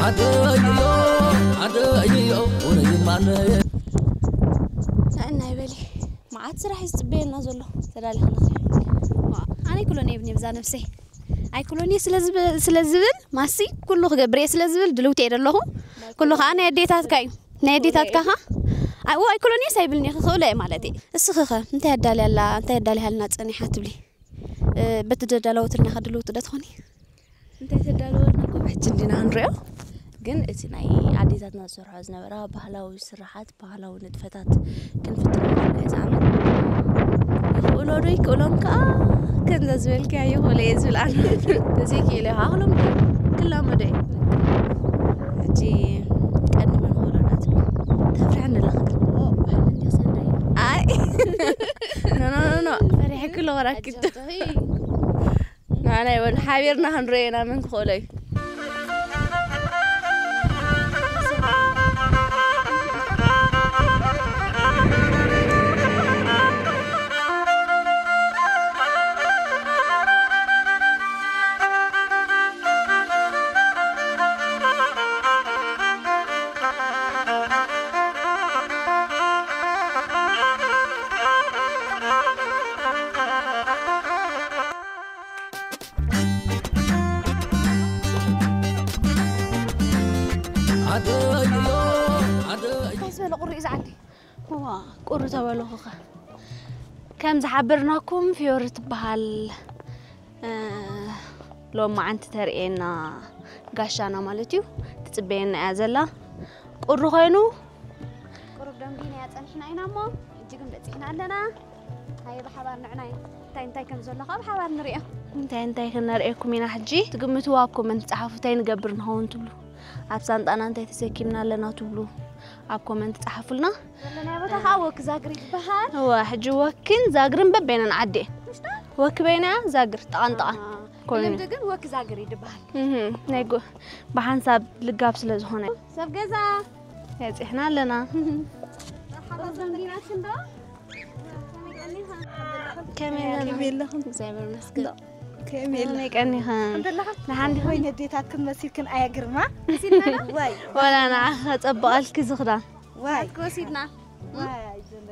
ኣደይዮ ኣደይዮ ውረይ ማለየ። ሰእና ይበሊ። መዓት ስራሕ እዩ ዝፅበየና ዘሎ። ተዳሊኻ ንኽእል። ዋ፣ ኣነ ኣይክሎን እየ ብዛ ነብሰይ። ኣይክሎን እየ ስለ ዝብ-፣ ስለ ዝብል ማሲ ኩሉ ክገብር እየ ስለ ዝብል ድልውቲ እየ ዘለኹ። ኩሉ ከዓ ናይ ኣዴታትካ እዩ። ናይ ኣዴታትካ ኸ? ኣይ፣ ዋ፣ ኣይክሎን እየስ ኣይብልን እየ፣ ክኽእሎ እየ ማለት እየ። እስኺ ኸ እንታይ ኣዳልያ ኣላ፣ እንታይ ኣዳልያ ሃልና ፀኒሓ ትብሊ? እ፣ በቲ ዘዳለወትልና ኸ ድልውቲ ዶ ትኾኒ? እንታይ ተዳለወልና እኮ ብሕጂ እንዲና ክንሪኦ። ግን እቲ ናይ ኣዴታትና ዝሰርሖ ዝነበራ ባህላዊ ስራሓት፣ ባህላዊ ንጥፈታት ክንፍትን ንኽእል እየ ዝኣምን። ይኽእሎ ዶ ይክእሎን ከኣ ከምዛ ዝበልክያ ይኽእሎ እየ ዝብል ኣነ። ተዘይክእለ ከኣ ክለምዶ፣ ክላመዶ እየ። ሕጂ ቀድሚ መን ክእሎ ናት? ተፍርሐኒ ኣለኺ ግን። ኦ፣ ባህሊ እንዲኽ ሰናይ። ኣይ። ኖ፣ ኖ፣ ኖ፣ ኖ። ፈሪሐኪ ኣለኹ ወራኪ። ኣጆኺ። ንዓና ይበል፣ ሓቢርና ክንሪኦ ኢና መን ክኽእሎ እዩ። ኣደዮ፣ ኣደዮ። እንታይ ዝበለ ቁሪ እዩ ዝዓዲ? እዋ፣ ቁሪ ተበልኹኸ። ከም ዝሓበርናኩም ፊዮሪ ትበሃል፣ እ፣ ሎማዓንቲ ተርእየና ጋሻና ማለት እዩ። ትጽበየና እያ ዘላ። ቁሪ ኮይኑ ቁሩብ ደንጒና እያ ጸኒሕና ኢና እሞ፣ ሕጂ ግን በጺሕና ኣለና። ሃየ ብሓባር ንዕናይ እንታይ እንታይ ከም ዘሎ ከኣ ብሓባር ንርእዮ። እንታይ እንታይ ክነርእየኩም ኢና ሕጂ? ትግምትዋ ኣብ ኮመንት ጸሓፉ፣ እንታይ ንገብር ንኸውን ትብሉ? ኣብ ሳንጣና እንታይ ተሰኪምና ኣለና ትብሉ? ኣብ ኮመንት ጸሓፉልና። ዘለናዮ ቦታ ከኣ ወክ ዛግሪ ይበሃል። እወ፣ ሕጂ ወክን ዛግርን በበይነን ዓዲ እየን። ምሽ ዶ? ወክ በይና እያ፣ ዛግር ጥቓን ጥቓን አ፣ ኮይኑ። ብልምዲ ግን ወክ ዛግሪ ይበሃል። እህ፣ ናይ ጎ-፣ ብሓንሳብ ልጋብ ስለ ዝኾነ። ሰብ ገዛ። በጺሕና ኣለና። መርሓባ፣ ደንጒናትክን ዶ? ከመይ ኣለኹም? ከመይ ኣለኹም? እግዚኣብሔር ይመስገን። ከመይ ከመይ ኣለኹም? ቀኒኽን? ደሓን ዲኹም? ወይ ነዴታትክን መሲልክን ኣየ ግርማ? መሲልና ዶ? ወይ። ወላ ንዓኺ ከጸብቐልኪ ዝኽዳን። ዋይ። ወሲድና። ዋይ፣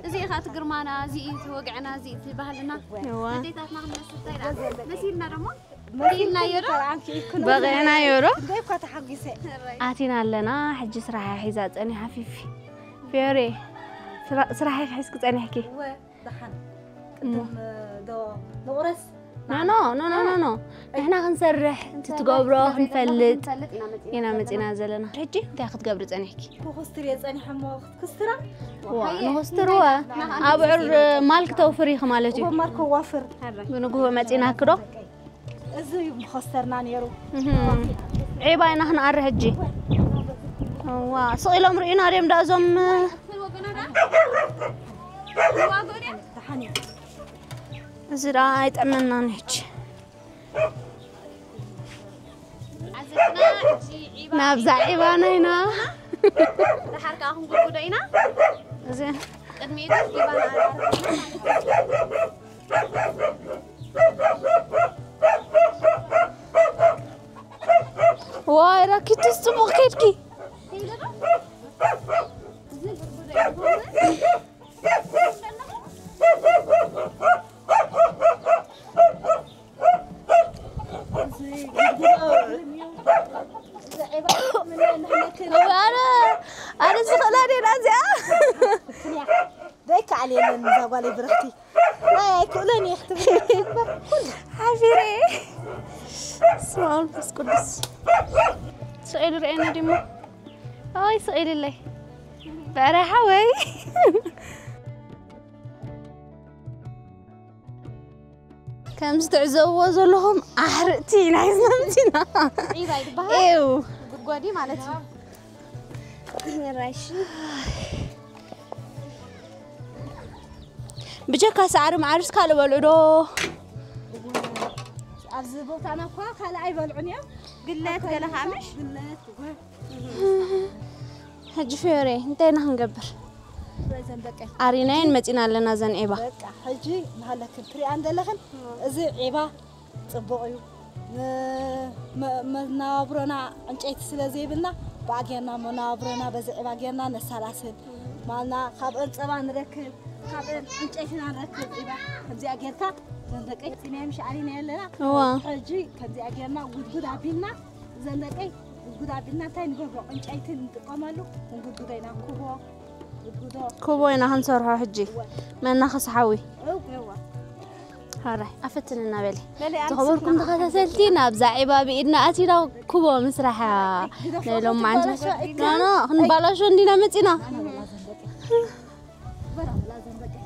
እዚኣ ኸኣ እቲ ግርማና፣ እዚኣ እቲ ወግዕና፣ እዚኣ እቲ ባህልና። እዋ። ኣዴታትና ክንመስል እንታይ ደኣ? መሲልና ደሞ? መሲልናዮ ዶ? በቒዕናዮ ዶ? ክንደይ እኳ ተሓጒሰ። ኣቲና ኣለና፣ ሕጂ ስራሕ እያ ሒዛ ጸኒሓ ፊፊ። ፊዮሬ፣ ስራ-፣ ስራሕ ኢኺ ሒዝኪ ጸኒሕኪ? እወ፣ ደሓን። እሞ። ቅድም ዶ ንቑረስ? ኖ፣ ኖ፣ ኖ፣ ኖ፣ ኖ፣ ኖ። ንሕና ክንሰርሕ፣ እቲ ትገብሮ ክንፈልጥ ኢና መጺና ዘለና። ሕጂ እንታይ ክትገብሪ ጸኒሕኪ? ክኹስትር እየ ጸኒሐ እሞ ክትክስትራ? ዋ፣ ንኹስትርወ ኣብ ዕር ማል ክተውፍር ኢኺ ማለት እዩ። እዎ፣ ማል ከዋፍር። ብንግሆ መጺናኪ ዶ? እዚ እዩ መኾስተርና ነይሩ። እህ። ዒባ ኢና ክንኣሪ ሕጂ። ዋ፣ ስቕ ኢሎም ርኢና ድዮም ዳ እዞም? ደሓን እዩ። እዚ ደኣ ኣይጥዕመናን ሕጂ። ናብዛ ዒባና ኢና። ደሓር ከኣ ክንጉድጉዶ ኢና። እዚ ቅድሚኡ ዒባና። ዋይ፣ ራኪትስ ጽቡቕ ከድኪ። ኣነ፣ ኣነ ዝኽእላ ዲና እዚኣ። ደይከኣል የለን እዛ ጓለይ ብርኽቲ። ናይ ኣይክእሎን እየ ክትብል እምበር ኩሉ። ሓፊረ። በስመ ኣብ መንፈስ ቅዱስ። ስቕ ኢሉ ርኤኒ ድሞ። ኣይ ስቕ ኢልለይ። በረሓ ወይ። ከምዚ ትዕዘብዎ ዘለኹም ኣሕርእቲ ናይ ዝነምቲና። ዒባ ይበሃል። ኤው። ጉድጓዲ ማለት እዩ። ራሽ። ብጀካ ሳዕሪ ማዕርስ ካልእ በልዑ ዶ? ኣብዚ ቦታና እኳ ካልእ ኣይበልዑን እዮም። ግለት ገለ ከዓ ምሽ? ግለት፣ ጎ- ሕጂ ፍዮሬ እንታይ ኢና ክንገብር? በዘን በቃ ኣሪናየን መፂና ኣለና ዘን ዒባ። በቃ ሕጂ መሃለክን ትሪኣን ዘለኽን እዚ ዒባ ፅቡቕ እዩ። ን- መ- መናባብሮና ዕንጨይቲ ስለ ዘይብልና ብኣ ጌርና መናባብሮና በዚ ዒባ ጌርና ነሳላስል ማልና ካብአን ፀባ ንረክብ፣ ካብአን ዕንጨይትና ንረክብ። ዒባ ከምዚኣ ጌርካ ዘንደቀይ ሲናይ ምሽ ኣሪና ኣለና። እዋ። ሕጂ ከምዚኣ ጌርና ጉድጉድ ኣቢልና ዘንደቀይ ጉድጉድ ኣቢልና እንታይ ንገብሮ ዕንጨይቲ ንጥቀመሉ። ንጉድጉዶ ኢና ኩቦ ጉድጉዶ ኩቦ ኢና ክንሰርሖ ሕጂ። መናኸሲ ሓዊ። እው እዋ ሓራይ ኣፈትንና በሊ። በሊ፣ ኣንቺ ዝኸበርኩም ስማ። ተኸታተልቲ ናብዛ ዒባ ብኢድና ኣቲና ኩቦ ምስራሕ ናይ ሎማዓንቲ ኖ ክንባላሾ እንዲና መፂና።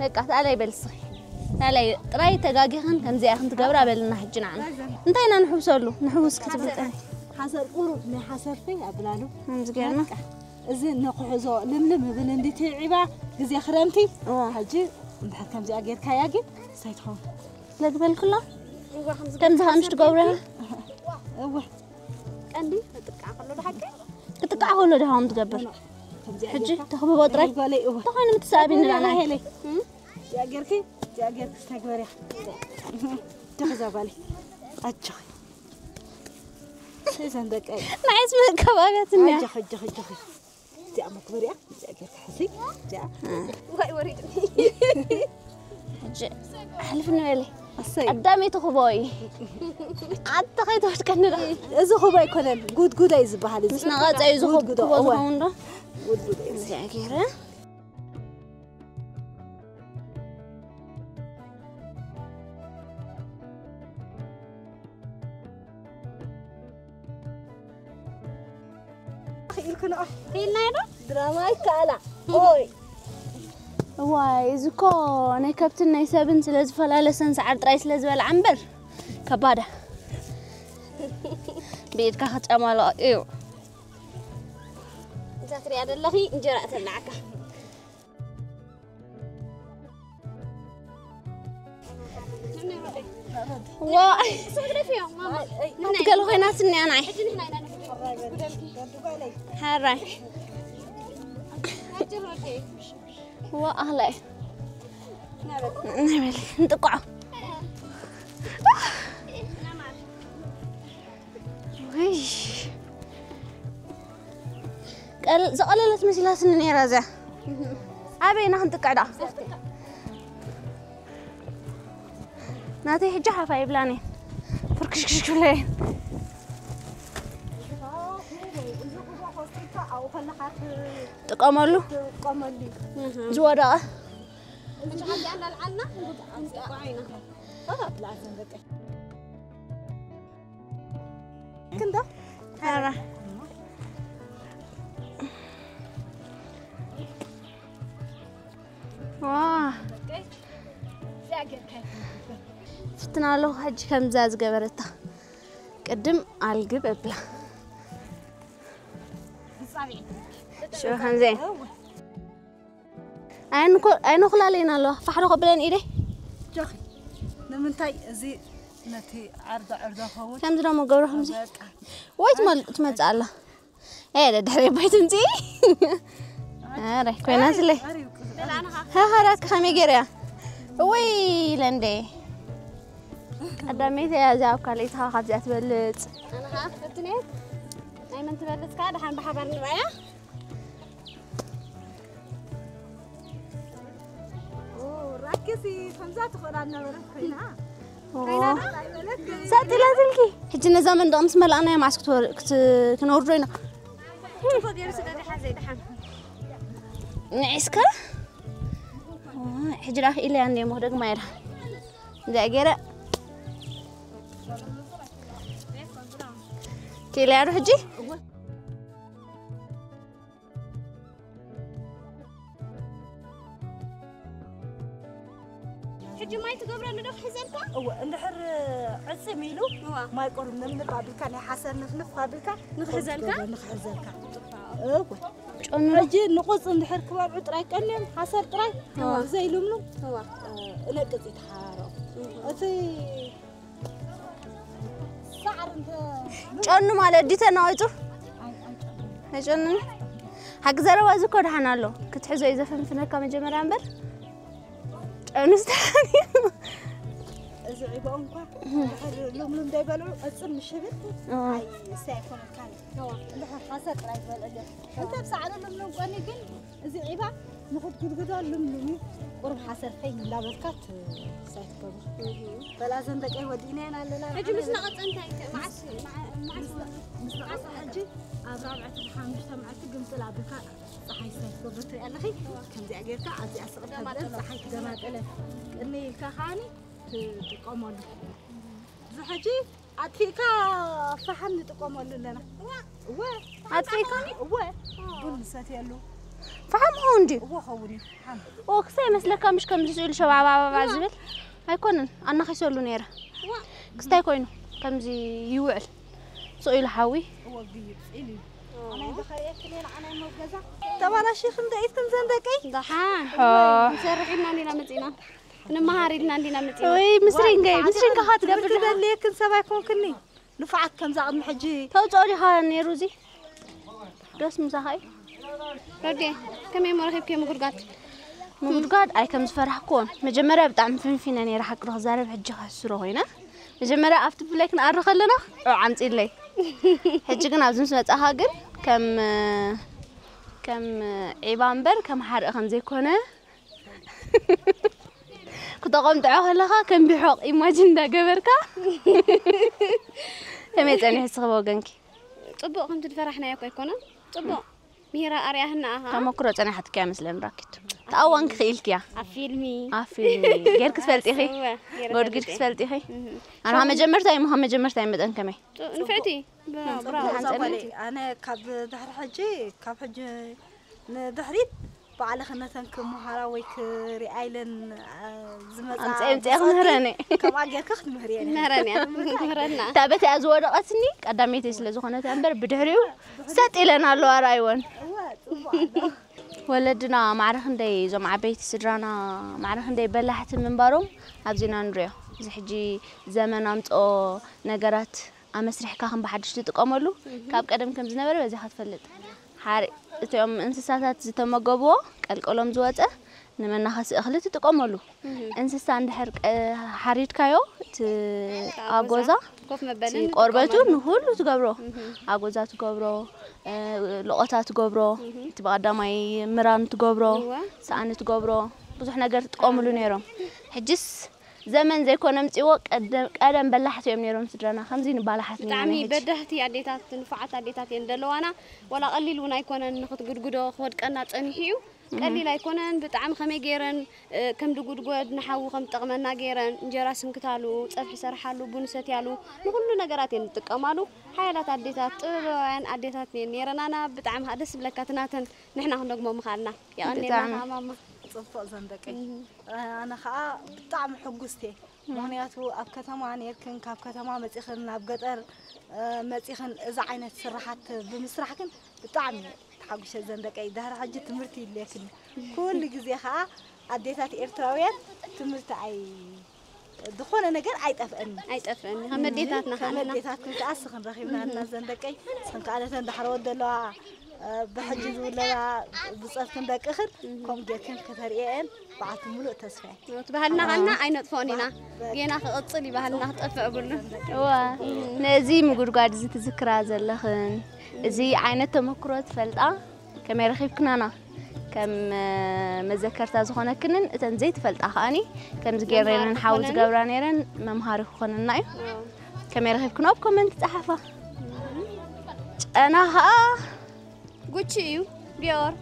በቃ ታላይ በልስኺ ታላይ ጥራይ ተጋጊኽን ከምዚኣ ክንትገብራ በልና ሕጂ ንዓና እንታይ ኢና ንሕውሰሉ ንሕውስ ክትብል ጥራይ ሓሰር ቁሩብ ናይ ሓሰር ፈይ ኣብላሉ ከምዚ ጌርና እዚ ነኩሕዞ ልምልም እብል እንዲቲ ዒባ ግዜ ክረምቲ እዋ። ሕጂ እንድሕር ከምዚኣ ጌርካያ ግን እንታይ ትኸውን ለግበልክሎ ከምዚ ከምሽ ትገብሩ እወ ቀንዲ ክጥቃዕ ከሎ ድሓቂ ክትቃዕ ከሎ ድሃ ከም ትገብር ከምዚኣ ሕጂ ጌርካ ተኽብቦ ጥራይ ጓለይ እወ ተኾይኑ ምትስኣብ ይንላና ሄለይ እዚኣ ጌርኪ እዚኣ ጌርኪ ተግበርያ ተኸዛ ጓለይ ኣጆኺ ሰይሰን ደቀይ ንዓይስ መከባብያት እኒያ ኣጆኺ ኣጆኺ ኣጆኺ እዚኣ መክበርያ እዚኣ ጌርካ ሕዚ እዚኣ ዋይ ወሪድኒ ሕጂ ኣሕልፍ ንበለይ ኣሰይ ቀዳመይቲ ክቦ እዩ ኣቲ ከይተወድቀኒ ዶ እዚ ክቦ ኣይኮነን ጉድጉዶ እዩ ዝበሃል እዚ ምስ ነቐፀ እዩ ዝኽብ ጉድጉዶ ክቦ እወ ዝኸውን ዶ ጉድጉዶ እዩ እዚ እዚኣ ገይረ ክኢልኩ ንዑ ኺኢልናዮ ዶ ድራማ ይከኣላ ኦይ እዋይ እዚ እኮ ናይ ከብትን ናይ ሰብን ስለ ዝፈላለሰን ሰዓር ጥራይ ስለ ዝበልዓ እምበር ከባዳ ብኢድካ ክትጨማልኦ እዩ እዛ ትሪኣ ዘለኺ እንጀራ እተብልዓካ ዋ ኣትገል ኮይና ስኒያ ንዓይ ሓራይ ዋ ኣኽላይ ንበል ንጥቅዖ ውይ ቀል- ዝቐለለት መሲላትኒ ነይራ እዚኣ ኣበይና ክንጥቅዕ ደኣ ናተይ ሕጂ ሓፋ ይብላኒ ፍርክሽክሽ ክብለ ጥቀመሉ ዝወደቐ ክንዶ ኧረ ዋ ፍትና ኣለኹ ሕጂ ከምዛ ዝገበረታ ቅድም ኣልግብ እብላ ሽዑ ከምዚ ኣይንኮ- ኣይንኹላለይን ኣለዋ ፋሕዶ ከብለን ኢደይ ጆኺ ንምንታይ እዚ ነቲ ዓርዶ ዓርዶ ኸውን ከምዚ ደሞ ገብሮ ከምዚ በቃ ወይ ትመል- ትመጽእ ኣላ ኤ ደድሕሪ ባይ ትምጺ ኣረ ኮይና ስለ ሃሃራክ ከመይ ገይርያ ወይ ለንዴ ቀዳመይቲ እያ እዚኣ ኣብ ካልኣይትኻ ካብዚኣ ትበልጽ ኣነኻ ፈትነ ናይ መን ትበልጽካ ደሓን ብሓባር ንርኣያ ራክሲ ከምዛ ትኽእላ እናበለት ኮይና ሰጥ ኢላትልኪ ሕጂ ነዛ መንደቕ ምስ መላእናዮ ማዕስ ክትወር- ክት- ክነውርዶ ኢና ጽቡቕ ገይሩ ስለ ደሓን ዘይደሓን ንዒስካ ሕጂ ዳ ክኢለያ እንደ ሞ ደግማ ኢላ እዚኣ ገይረ ክኢለያ ዶ ሕጂ ሕጂ ማይ ትገብረሉ ዶ ክሕዘልካ እወ እንድሕር ዕፅም ኢሉ እዋ ማይ ቆርብ ነምንፍ ኣብልካ ናይ ሓሰር ንፍንፍ ኣብልካ ንክሕዘልካ? ንክሕዘልካ እወ ሕጂ ንቑጽ እንድሕር ክበልዑ ጥራይ ቀንዮም ሓሰር ጥራይ ዘይልምሉ እነቅጽ ይተሓራረቑ። እቲ ሳዕር እንተ ጨኑ ማለት ድዩ ተናዊጹ? ኣይጨኑን። ሓቂ ዘረባ እዚ እኮ ደሓን ኣሎ። ክትሕዞ እዩ ዘፈንፍነካ መጀመርያ እምበር። ጨኑ ዝተሓኒ። እዚ ዒባኡ እንኳ ድሕር ልምሉ እንዳይበልዑ ዕፅር ምሽብል ኣይ እሰይ ኣይኮነካን። እንድሕር ሓሰር ጥራይ ዝበልዑ እንተ ብሳዕሪ ልምሉ እንቆኒ ግን እዚ ዒባ ንኽትጉድጉዶ ልምልሚ ቁሩብ ሓሰር ፈይ እንዳበልካ ትሳይ ትገብሩ። በላ ዘን ደቀይ ወዲእናየን ኣለና። ሕጂ ምስ ነቐጸ እንታይ ከ- መዓስ መዓ- መዓስ ወ- ምስ ነቐጸ ሕጂ ኣብ ራብዐቲ ብሓሙሽተ መዓልቲ ግምጥል ኣቢልካ ፀሓይ ሳይ ትገብሩ ትርኢ ኣለኺ። ከምዚኣ ጌርካ ኣብዚኣ ስቕል ተብለን ፀሓይ ትገማጠለ ቅኒ ኢልካ ከዓኒ ትጥቀመሉ። እዚ ሕጂ ኣጥፊእካ ፈሓም ንጥቀመሉ ኣለና። እወ ኣጥፊእካ እወ ቡን ንሰትየሉ ፈሓም ኸውን ድዩ? እወ ኸውን እዩ ፈሓም። ኦ ክሳይ መስለካ ምሽ ከምዚ ስኢሉ ሸባባባባ ዝብል ኣይኮነን ኣናኺሰሉ ነይረ። ክስታይ ኮይኑ ከምዚ ይውዕል ስቕ ኢሉ ሓዊ። እወ ግይብ ኢሉ እዩ። ኣናይ ዝኸርእየክን እየ ንዓናይ መገዛ ተባላሽኽን ዶ ኢትክን ዘን ደቀይ? ደሓን ሖ ንሰርሕ ኢልና እንዲና መፂና ክንመሃር ኢልና እንዲና መፂና ወይ ምስሪንገይ ምስሪንካ ካ ትገብር ትምህርቲ ዘድልየክን ሰብ ኣይኮንክኒ። ንፉዓት ከምዛ ቅድሚ ሕጂ ተውፅኦ ዲኻ ነይሩ እዚ ዶስ ምሳኻ እዩ ረዴ ከመይ እሞ ረኺብኪ ምጉድጋድ ምጉድጓድ ኣይ ከም ዝፈራሕኩዎን መጀመርያ ብጣዕሚ ፍንፊነ ነይረ ሓቂ ዶ ክዛረብ ሕጂ ከሕስሮ ኮይነ መጀመርያ ኣብቲ ብፍላይ ክንኣሪ ከለና ዑ ዓምፂለይ ሕጂ ግን ኣብዚ ምስ መፃኻ ግን ከም ከም ዒባ እምበር ከም ሓርኢ ከም ዘይኮነ ክተቆምጥዖ ከለኻ ከም ቢሖቕ ኢማጂን እንዳገበርካ ከመይ ጸኒሑ ስኽበ ወገንኪ ፅቡቕ ከምቲ ዝፈራሕናዮ እኮ ኣይኮነን ፅቡቕ ምሂራ ኣርያህና ኣኻ ተመክሮ ጸኒሓትኪ ኣይመስለን ራኪት ተኣዋንኪ ክኢልኪያ ኣብ ፊልሚ ኣብ ፊልሚ ጌርኪ ትፈልጢኺ ጎድጊድ ክትፈልጢኺ ኣና መጀመርታ እዩ መጀመርታ ይመጠን ከመይ ንፍዕቲ ብራው እዛ ጓለይ ኣነ ካብ ድሕሪ ሕጂ ካብ ሕጂ ንድሕሪት ባዕልኺ ነተን ክመሃራ ወይ ክሪኣ ኢለን ዝመፃ ኣምፅአ ኣምፅአ ክምህረን ከምኣ ጌርካ ክትምህር እየ ምህረን እያ ምህረና እታ በቲኣ ዝወደቐትኒ ቀዳመይቲ ስለ ዝኾነት እያ እምበር ብድሕሪኡ ሰጥ ኢለን ኣለዋ ራይወን ወለድና ማዕረ ክንደይ እዞም ዓበይቲ ስድራና ማዕረ ክንደይ በላሕቲ ምንባሮም ኣብዚና ንሪኦ እዚ ሕጂ ዘመን ኣምፅኦ ነገራት ኣመስሪሕካ ከም ብሓድሽ ትጥቀመሉ ካብ ቀደም ከም ዝነበረ በዚኻ ትፈልጥ ሓሪ እቲኦም እንስሳታት ዝተመገብዎ ቀልቀሎም ዝወፀ ንመናኸሲ እኽሊ ትጥቀመሉ እንስሳ እንድሕር ቀ- ሓሪድካዮ እቲ ኣጎዛ ኮፍ መበልን እቲ ቆርበቱ ንሁሉ ትገብሮ ኣጎዛ ትገብሮ እ፣ ሎቆታ ትገብሮ እቲ ብቀዳማይ ምራን ትገብሮ እወ። ሰኣኒ ትገብሮ ብዙሕ ነገር ትጥቀምሉ ነይሮም ሕጅስ ዘመን ዘይኮነ ምፅዎ ቀደም- ቀደም በላሕቲ እዮም ነይሮም ስድራና ከምዚ ንባላሓት ነይሮም ብጣዕሚ ሕጂ። በዳህቲ ኣዴታት ንፉዓት ኣዴታት እየን ዘለዋና ዋላ ቀሊል እውን ኣይኮነን ንክትጉድጉዶ ክወድቀና ፀኒሑ እዩ ቀሊል ኣይኮነን ብጣዕሚ ከመይ ገይረን እ፣ ከም ድጉድጎድ ንሓዊ ከም ትጠቕመና ገይረን እንጀራ ስንክታሉ ፀብሒ ሰርሓሉ ቡን ሰትያሉ ንኩሉ ነገራት እየን ዝጥቀማሉ ሓያላት ኣዴታት ጥበባውያን ኣዴታት እየን ነይረናና ብጣዕሚ ከዓ ደስ ዝብለካ ትናተን ንሕና ክንደግሞ ምኻልና የቐኔልና ብጣዕሚ። ከዓ ማማ ፅቡቕ ዘንደቀይ ኣነ ከዓ ብጣዕሚ ሕጉስቲ እየ ምክንያቱ ኣብ ከተማ ነርክን ካብ ከተማ መፂኽን ናብ ገጠር እ፣ መፂኽን እዚ ዓይነት ስራሓት ብምስራሕክን ብጣዕሚ ተሓጉሸ ዘንደቀይ ድሕሪ ሕጂ ትምህርቲ ይድልየክኒ ኩሉ ግዜ ከዓ ኣዴታት ኤርትራውያን ትምህርቲ ኣይ ዝኾነ ነገር ኣይጠፍአኒ ኣይጠፍአኒ ከም ኣዴታትና ከም ከዓልና ኣዴታትክን ከዓ ስኽን ረኺብና እና ዘንደቀይ ስኽን ከዓ ነተን ዳሕረወት ዘለዋ እ፣ ብሕጂ ዝውለዳ ብፀርክን ደቅኽን ከምኡ ጌርክን ከተርእየን በዓልቲ ሙሉእ ተስፋ እየ እቲ ባህልና ኸልና ኣይነጥፍኦን ኢና ጌና ክቕፅል እዩ ባህልና ክጠፍእ ብሉ እዋ ነዚ ምጉድጓድ እዚ ትዝክራ ዘለኽን እዚ ዓይነት ተመክሮ ትፈልጣ ከመይ ረኺብክናና ከም እ፣ መዘከርታ ዝኾነክንን እተን ዘይትፈልጣ ከኣኒ ከምዚ ገይረን ሓዊ ዝገብራ ነይረን መምሃሪ ክኾነና እዩ ከመይ ረኺብክኖ ኣብ ኮመንት ጸሓፋ ጨና ኸኣ ጉቺ እዩ ዲዮር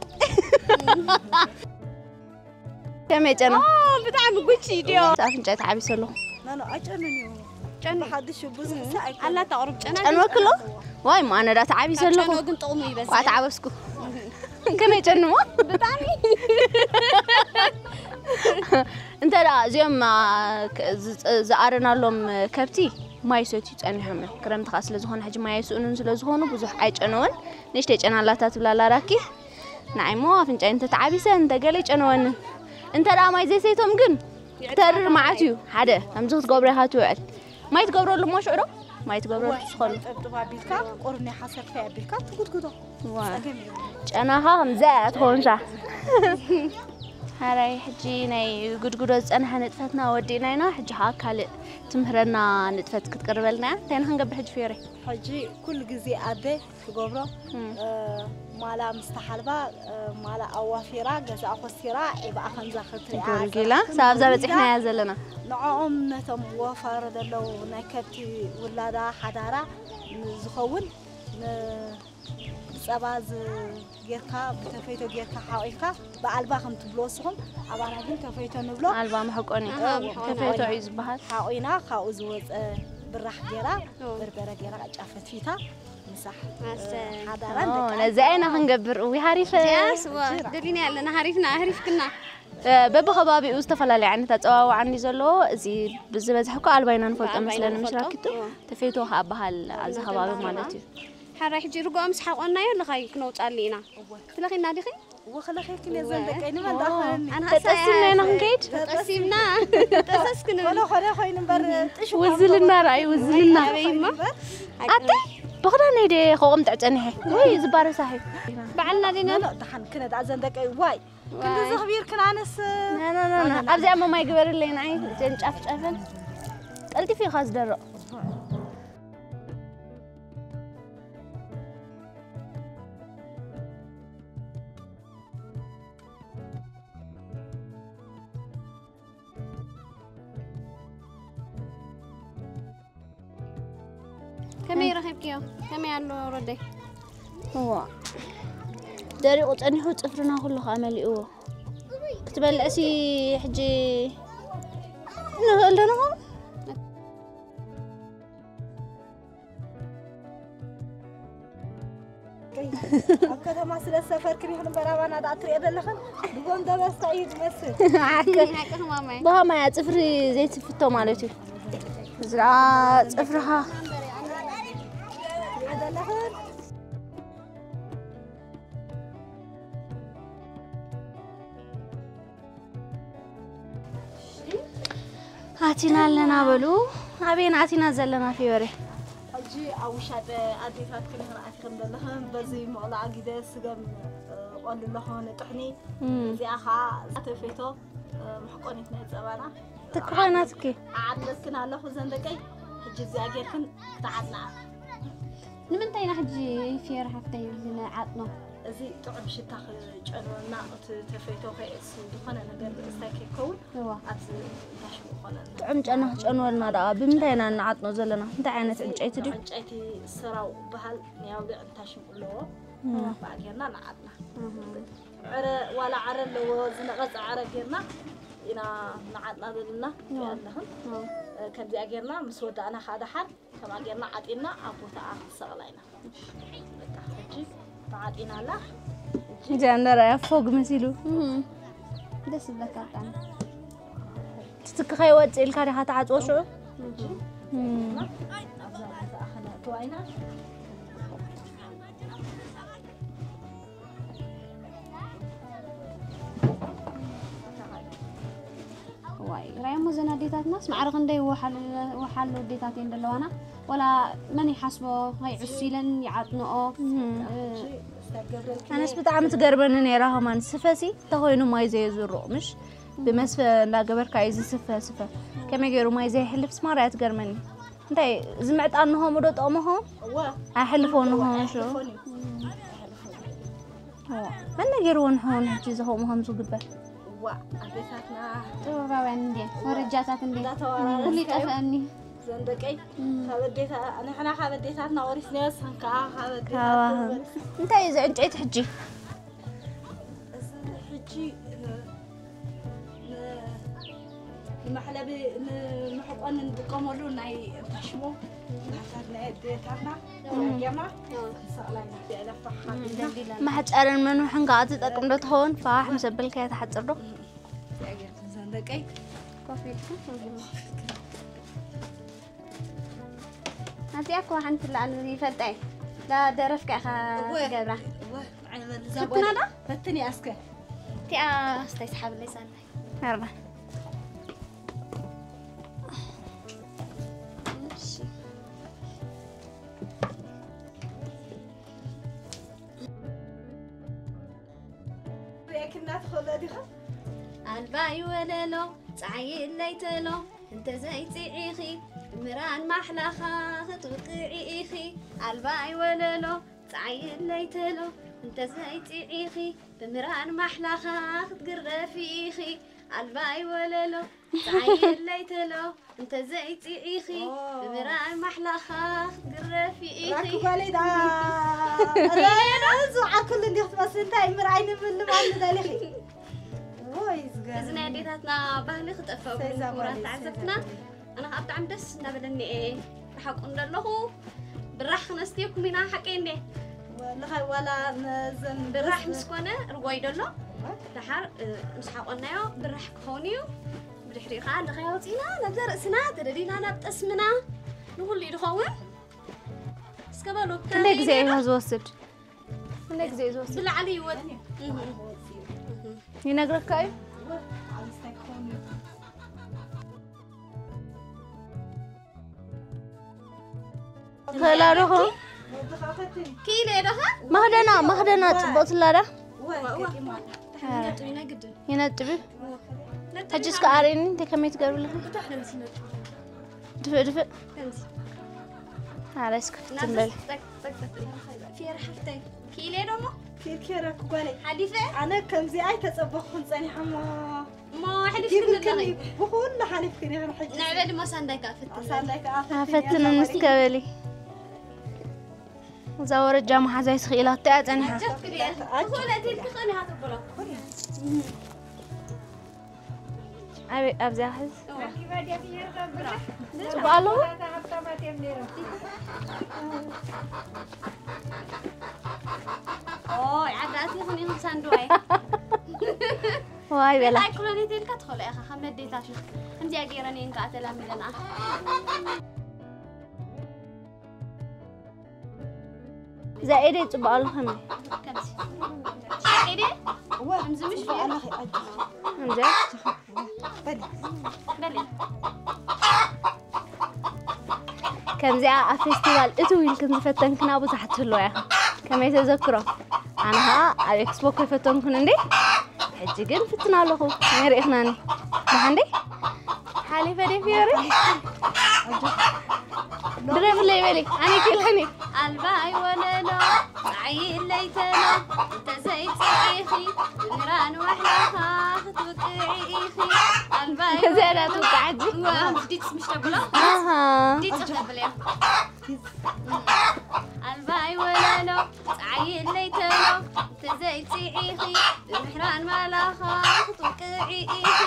ከመይ ጨና ኦ፣ ብጣዕሚ ጉቺ ዲዮር ኣፍንጫይ ተዓቢሰ ኣለኹ ናኖ ኣይጨኑን እዩ ጨኑ ብሓድሽ ብዙሕ ሰ ኣይኮነ ኣላታ ቁሩብ ጨና ጨንወክሎ ዋይ ማነዳ ተዓቢሰ ኣለኹ ጨኖ ግን ጥቕሙ ይበዝሕ ኳ ተዓበስኩ ከመይ ጨንሞ ብጣዕሚ እንተ ደኣ እዚኦም አ፣ ክ- ዝ- ዝኣረናሎም ከብቲ ማይ ሰትዩ ጸኒሖም እዮም ክረምቲ ከዓ ስለ ዝኾነ ሕጂ ማይ ኣይስእኑን ስለ ዝኾኑ ብዙሕ ኣይጨነውን ንእሽተይ ጨናላታ ትብላ ኣላ ራኪ ንዓይ እሞ ኣፍንጫይ እንተተዓቢሰ እንተገለ ይጨነወኒ። እንተ ደኣ ማይ ዘይሰይቶም ግን ክተርር መዓት እዩ። ሓደ ከምዚ ክትገብሮ ኢኻ ትውዕል። ማይ ትገብረሉ እሞ ሽዑ ዶ? ማይ ትገብረሉ ትኾኑ። ጠብጥብ ኣቢልካ ቁርኒ ሓሰር ፈይ ኣቢልካ ትጉድጉዶ። ዋ። ጸገም የብሉን። ጨናኻ ከምዚ እያ ትኸውን ሻ። ሓራይ ሕጂ ናይ ጉድጉዶ ዝጸንሐ ንጥፈትና ወዲእና ኢና። ሕጂ ኸኣ ካልእ ትምህረና ንጥፈት ክትቅርበልና እያ። እንታይ ንኽንገብር ሕጂ ፍዮረይ? ሕጂ ኩሉ ግዜ ኣደ ትገብሮ፣ እ፣ ማላ ምስ ተሓልባ፣ እ፣ ማላ ኣዋፊራ፣ ገዛኣ ኮስቲራ፣ ዒባኣ ከምዛ ክትሪኣ ገርጊላ፣ ዘራኽብ ሳብ ኣብዛ ገርጊላ፣ በጺሕናያ ዘለና። ንዕኦም ነቶም ወፋሪ ዘለዉ ናይ ከብቲ ውላዳ ሓዳራ ዝኸውን ን-፣ ብጸባ ዝ-፣ ጌርካ፣ ብተፈይቶ ጌርካ ሓቒፍካ፣ ብኣልባ ከም ትብሎ ንስኹም፣ ኣባና ግን ተፈይቶ ንብሎ። ኣልባ መሕቆኒ። ኣሃ፣ መሕቆኒ። ተፈይቶ እዩ ዝበሃል። ሓቒና፣ ካብኡ ዝወጸ ብራሕ ጌራ፣ ኦ። በርበረ ጌራ፣ ቅጫ ፈትፊታ፣ ምሳሕ፣ ኣሰ። ሓዳራን ኦ፣ ደቃ ነዚ ኣይና ክንገብር። እዊ፣ ሓሪፈ። ያስ፣ ዋ፣ ደሊና ኣለና፣ ሓሪፍና፣ ኣህሪፍክና። እ፣ በብኸባቢኡ ዝተፈላለየ ዓይነት ኣጸዋውዓ እንዲ ዘለዎ፣ እዚ ብዝበዝሕ እኮ ኣልባ ኢና ንፈልጦ ኣልባ ኢና መስለኒ፣ ምስ ንፈልጦ። ራኪቱ። ኦ። ተፈይቶ ከኣ በሃል ኣብዚ ኦ፣ ከባቢ እናተናገርና። ማለት እዩ። ሓራይ ሕጂ ርግኦ ምስ ሓቆናዮ፣ ልኻይ ክነውጻሉ ኢና። እወ። ትለኺና ዲኺ? እወ፣ ክለኺክን እየ እወ። ዘንደቀይ፣ ንመን ኦ፣ ደኣ ክህኒ? ኣነ ተጠሲምና ሓሳያ ኢና ክንከይድ? ተጠሲምና፣ ጠሰስ ክንብል። ኮነ፣ ኮነ ኮይኑ እምበር፣ ጥሹ ውዝልና ካብ ረኣይ፣ ውዝልና። ኣበይ እማ? ኣተ፣ ብኽዳነይ ደ ከቆምጥዕ ጸኒሐ። ወይ፣ ዝባረሳሒ። ባዕልና ዲና? ኖ፣ ኖ፣ ደሓን ክነ ደኣ ዘንደቀይ፣ ዋይ። ክንዲ ዋይ። ዘኽቢር ክናንስ። ና፣ ና፣ ና፣ ና። ኣብዚኣ እሞ ማይ ግበርለይ ንዓይ፣ እዘን ጫፍ ጫፈን። ቀልጢፉ እዩ ኸኣ ዝደርቕ። ከመይ ረኺብክዮ? ከመይ ኣሎ ረደይ? እዋ። ደሪቑ ጸኒሑ ጽፍርና ኩሉ ከኣ መሊእዎ። ክትበልዕሲ ሕጂ ንኽእል ዶ ንኸውን? ኣብ ከተማ ስለ ዝሰፈርክን ይኹን እምበር ኣባና ደኣ ትሪኦ ዘለኽን ብጎንደበስታ እዩ ዝመስል። ሓቂ። ሓቂ ማማይ። ብኸማይ እያ ጽፍሪ ዘይትፍቶ ማለት እዩ። እዚ ደኣ ጽፍርኻ ትሪኦ ዘለኽን ኣቲና ኣለና በሉ። ኣበየን ኣቲና ዘለና ፊዮሬ? ሕጂ ኣብ ውሻጠ ኣዴታት ክንኽን ኣቲኽን ዘለኽን በዚ መቕላዓ ግዜ ስገም፣ እ፣ ቆሉ ኣለኹ ንጥሕኒ። እም። እዚኣ ኸዓ እዛ ተፈይቶ፣ እ፣ መሕቆኒት ናይ ጸባና። ትክኾይናትኪ። ዓድለክን ኣለኹ ዘን ደቀይ። ሕጂ እዚኣ ጌርክን ክትዓጥና። ንምንታይ ኢና ሕጂ ፊዮሪ ሓፍተይ እዚ ንዓጥኖ? እዚ ጥዑም ሽታ ክጨንወልና፣ እቲ ተፈይቶ ከይእስ፣ ዝኾነ ነገር ብእስታይ ከይከውን እዋ። ኣብዚ እንዳሽሙ ይኾነልና። ጥዑም ጨና ክጨንወልና ደኣ ብምንታይ ኢና ንዓጥኖ ዘለና? እንታይ ዓይነት ዕንጨይቲ ድዩ? ዕንጨይቲ ስራው በሃል ናይ ኣውሊዕ እንታይ ሽሙ ኣለዎ? እም። ብኣ ጌርና ንዓጥና። እህ። ዕረ፣ ዋላ ዕረ ኣለዎ፣ ዝነቐጸ ዕረ ጌርና ኢና ንዓጥና ዘለና። እዋ። ኣለኽን። እዋ። ከምዚኣ ጌርና ምስ ወዳእና ከዓ ደሓር ከምኣ ጌርና ዓጢና ኣብ ቦታኣ ክንሰቕላ ኢና። በቃ፣ ሕጂ ተዓጢና ኣላ። ጃንደራ እያ ፎግ መሲሉ። እም። ደስ ይብለካ ብጣዕሚ። ትትኪ ከይወጽእ ኢልካ ዲኻ ትዓጽዎ ሽዑ? እም። እም። ኣብዛ ቦታኣ ክነእትዋ ኢና። ዋይ፣ ራእየሞ ዘን ኣዴታትናስ ማዕረ ክንደይ ወሓል-፣ ወሓሉ ኣዴታት እየን ዘለዋና። ወላ መን ይሓስቦ፣ ከይዕሱ ኢለን ይዓጥንኦ። እም። እ፣ ኣነስ ብጣዕሚ ትገርመኒ ነይራ ከማን፣ ስፈሲ እንተኾይኑ ማይ ዘየዝርቕ፣ ምሽ? ብመስፈ እንዳገበርካ እዩ ዝስፈ ስፈ። ከመይ ገይሩ ማይ ዘየሕልፍስ ማራ እያ ትገርመኒ። እንታይ፣ እዚ ምዕጣን ንሆሙ ዶ ጠቕምኹም? እወ። ኣይሕልፎ ንሆሙ እወ፣ ሽዑ? ኣይሕልፎን እዩ። ኣይሕልፎን እዩ። እወ። መን ነጊርዎ ንሕውን ሕጂ እዚ ከምኡ ከም ዝግበር? እዋ፣ ኣዴታትና ጥበባውያን እንድየን፣ ወረጃታት እንድየን። እንዳተዋራረስካዮ። ኩሉ ይጠፍአኒ። ዘን ደቀይ፣ እም። ካብ ኣዴታ-፣ ንሕና ካብ ኣዴታትና ወሪስናዮ፣ ሰን ከዓ ካብ ኣዴታት ካባህም። ወሪስ-፣ እንታይ እዩ እዚ ዕንጨይቲ ሕጂ? እዚ ሕጂ ን-፣ ን-፣ ንመሕለቢ፣ ንመሕቆኒ ንጥቀመሉ ናይ እንታይ ሽሙ? ናታት ናይ ኣዴታትና፣ እም። ጌርና፣ ሰቕላይ ናት የዕለፋ ሓቢና። መሕጨርን መንውሕን ከዓ ትጠቅም ዶ ትኸውን? ፋሕ ምስ ኣበልካያ ትሓጽር ዶ? እዚኣ ጌርክን ዘን ደቀይ። ኮፍ ኢልክን። ኣብዚኣ እኮ ሓንቲ ላዕሊ ይፈልጣ እየ። ዳ ደረፍካ ኢኻ እወ፣ ትገብራ። እወ፣ ንዓይ ፈትና ዳ? ፈትን እያ እስከ። እቲኣ ስታይ ሰሓብለይ ሳላይ። ኣርባ። እሺ። ሪኤክና ትኽእሎ ዲኻ? ኣልባይ ወለሎ፣ ጸዓይ ለይተሎ፣ እንተዘይጽዒኺ፣ ብምራን ማሕላኻ ክትውቅዒ ኢኺ። ኣልባይ ወለሎ፣ ጸዓይ ለይተሎ፣ እንተዘይጽዒኺ፣ ብምራን ማሕላኻ ክትግረፊ ኢኺ። ኣልባይ ወለሎ፣ ጸዓይ ለይተሎ፣ እንተዘይጽዒኺ፣ ኦ። ብምራን ማሕላኻ ክትግረፊ ኢኺ። ራኪ ጓለይ ደኣ፣ ኧረ፣ ዝወዓኩሉ እንዲኺ ትመስሊ፣ እንታይ ምርኣይ ንምልማል ንደሊኺ? ወይ፣ ዝገርም። እዚ ናይ ኣዴታትና ባህሊ ክጠፍእ ሰይ እኮ ዛጓለይ፣ ክቡራት ሰይ ተዓዘብትና። ዛጓለይ። ኣነ ከዓ ብጣዕሚ ደስ እናበለኒ እየ። ብሓቁ እንደለኹ ብራሕ ክነስትየኩም ኢና፣ ሓቀይ እንዴ? ወላሂ ዋላ ነዘን ብራሕ ምስ ኮነ ርጎይ ደሎ፣ ደሓር፣ እ፣ ምስ ሓቆናዮ ብራሕ ክኸውን እዩ። ብድሕሪኡ ከዓ ልኻይ ኣውፂእና፣ ነብዛ ርእስና ተደሊና ናብ ጠስምና፣ ንኹሉ እዩ ድኸውን። እስከ በሉ፣ ክንደይ ግዜ እዩ ዝወስድ? ክንደይ ግዜ እዩ ዝወስድ? ብላዕሊ ይወድ-፣ እህ፣ እህ። ይነግረካ እዩ? ክእላ ዶ ኸ? ክኢለ ዶ ኸ? መኽደና፣ መኽደና ጽቡቕ ትላ ዳ? እዋ፣ እዋ። ይነጥብ፣ ይነግድ። ይነጥብ እዩ? እዋ። ነጥብ ሕጂ እስከ ይሃሉ። ኣርእኒ፣ እንታይ ከመይ ትገብሪ ኣለኺ? ብታሕ ለምሲ ነጥብ። ድፍእ፣ ድፍእ። ከምዚ። ኣረ፣ እስከ እና ፍትን በል። ጠቅ፣ ጠቅ፣ ጠቅ፣ ጠቅ። ፊየር ሓፍተይ። ክኢለ ዶ እሞ? ኪድ ኬረ እኮ ጓለይ። ሓሊፈ? ኣነ ከምዚ ኣይተጸበኹን ጸኒሐ እሞ። እሞ ኣሕሊፍክኒ ጊብርክኒ ኣለኺ። ብኹሉ ሓሊፍክኒ ኢኽን ሕጂ። ንዕበ ድማ ሳንዳይ ከኣ ፈትን። ሳንዳይ ከኣ ፈትን ኣፈትን እያ ምስከበሊ። እዛ ወረጃ መሓዛይ ስኽኢላቶ እያ ጸኒሓ። ኣጆኪ ድየ። ኣጆኪ። ብኹሉ እቲ ትኽእሊ ሃተብሎ። ኣበይ ኣብዚኣ ሕዝ? እዋ። ጽቡቕ ኣለዎ? ኦይ፣ ዓዲ ኣቲኽን ኢኽን ሳንድዋይ። ዋይ በላ። ኣይ፣ ክሎኔት ኢልካ ትኽእሎ ኢኻ፣ ከም መዴታሽ። ከምዚኣ ገይረን እየን ከኣ ተላሚደን። እዛ ኤደይ ጽቡቕ ኣሎ ከመይ? ከምዚ። ኤደይ? እወ፣ ከምዚ ምሽ ጽቡቕ ኣለኺ፣ ኣጆኺ። ከምዚ? በሊ። በሊ። ከምዚኣ ኣብ ፌስቲቫል እትው ኢልክን ዝፈተንክና ብዙሓት ትህልዋ ኢኽን። ከመይ ተዘክሮ? ኣነ ኸኣ ኣብ ኤክስፖ ከይፈተንኩን እንዴ? ሕጂ ግን ፍትን ኣለኹ። ከመይ ርኢኽናኒ? ደሓን ዲ? ሓሊፈ ደ ፊዮሪ? ድረፍለይ በሊ፣ ኣነ ክልሕኒ። ኣልባይ ወለሎ፣ ጸዓይ ለይተሎ፣ እንተዘይጽዒኺ፣ ብምራን ዋሕላኻ ክትውቅዒ ኢኺ። ኣልባይ እዚኣ ወለሎ። ትውቃዕ ሕጂ? እዋ፣ ዲጽ ምሽ ተብሎ? ኣሃ። ዲጽ ተብል እያ። ኣልባይ ወለሎ፣ ጸዓይ ለይተሎ፣ እንተዘይጽዒኺ፣ ብምሕራን ማላኻ ክትውቅዒ ኢኺ።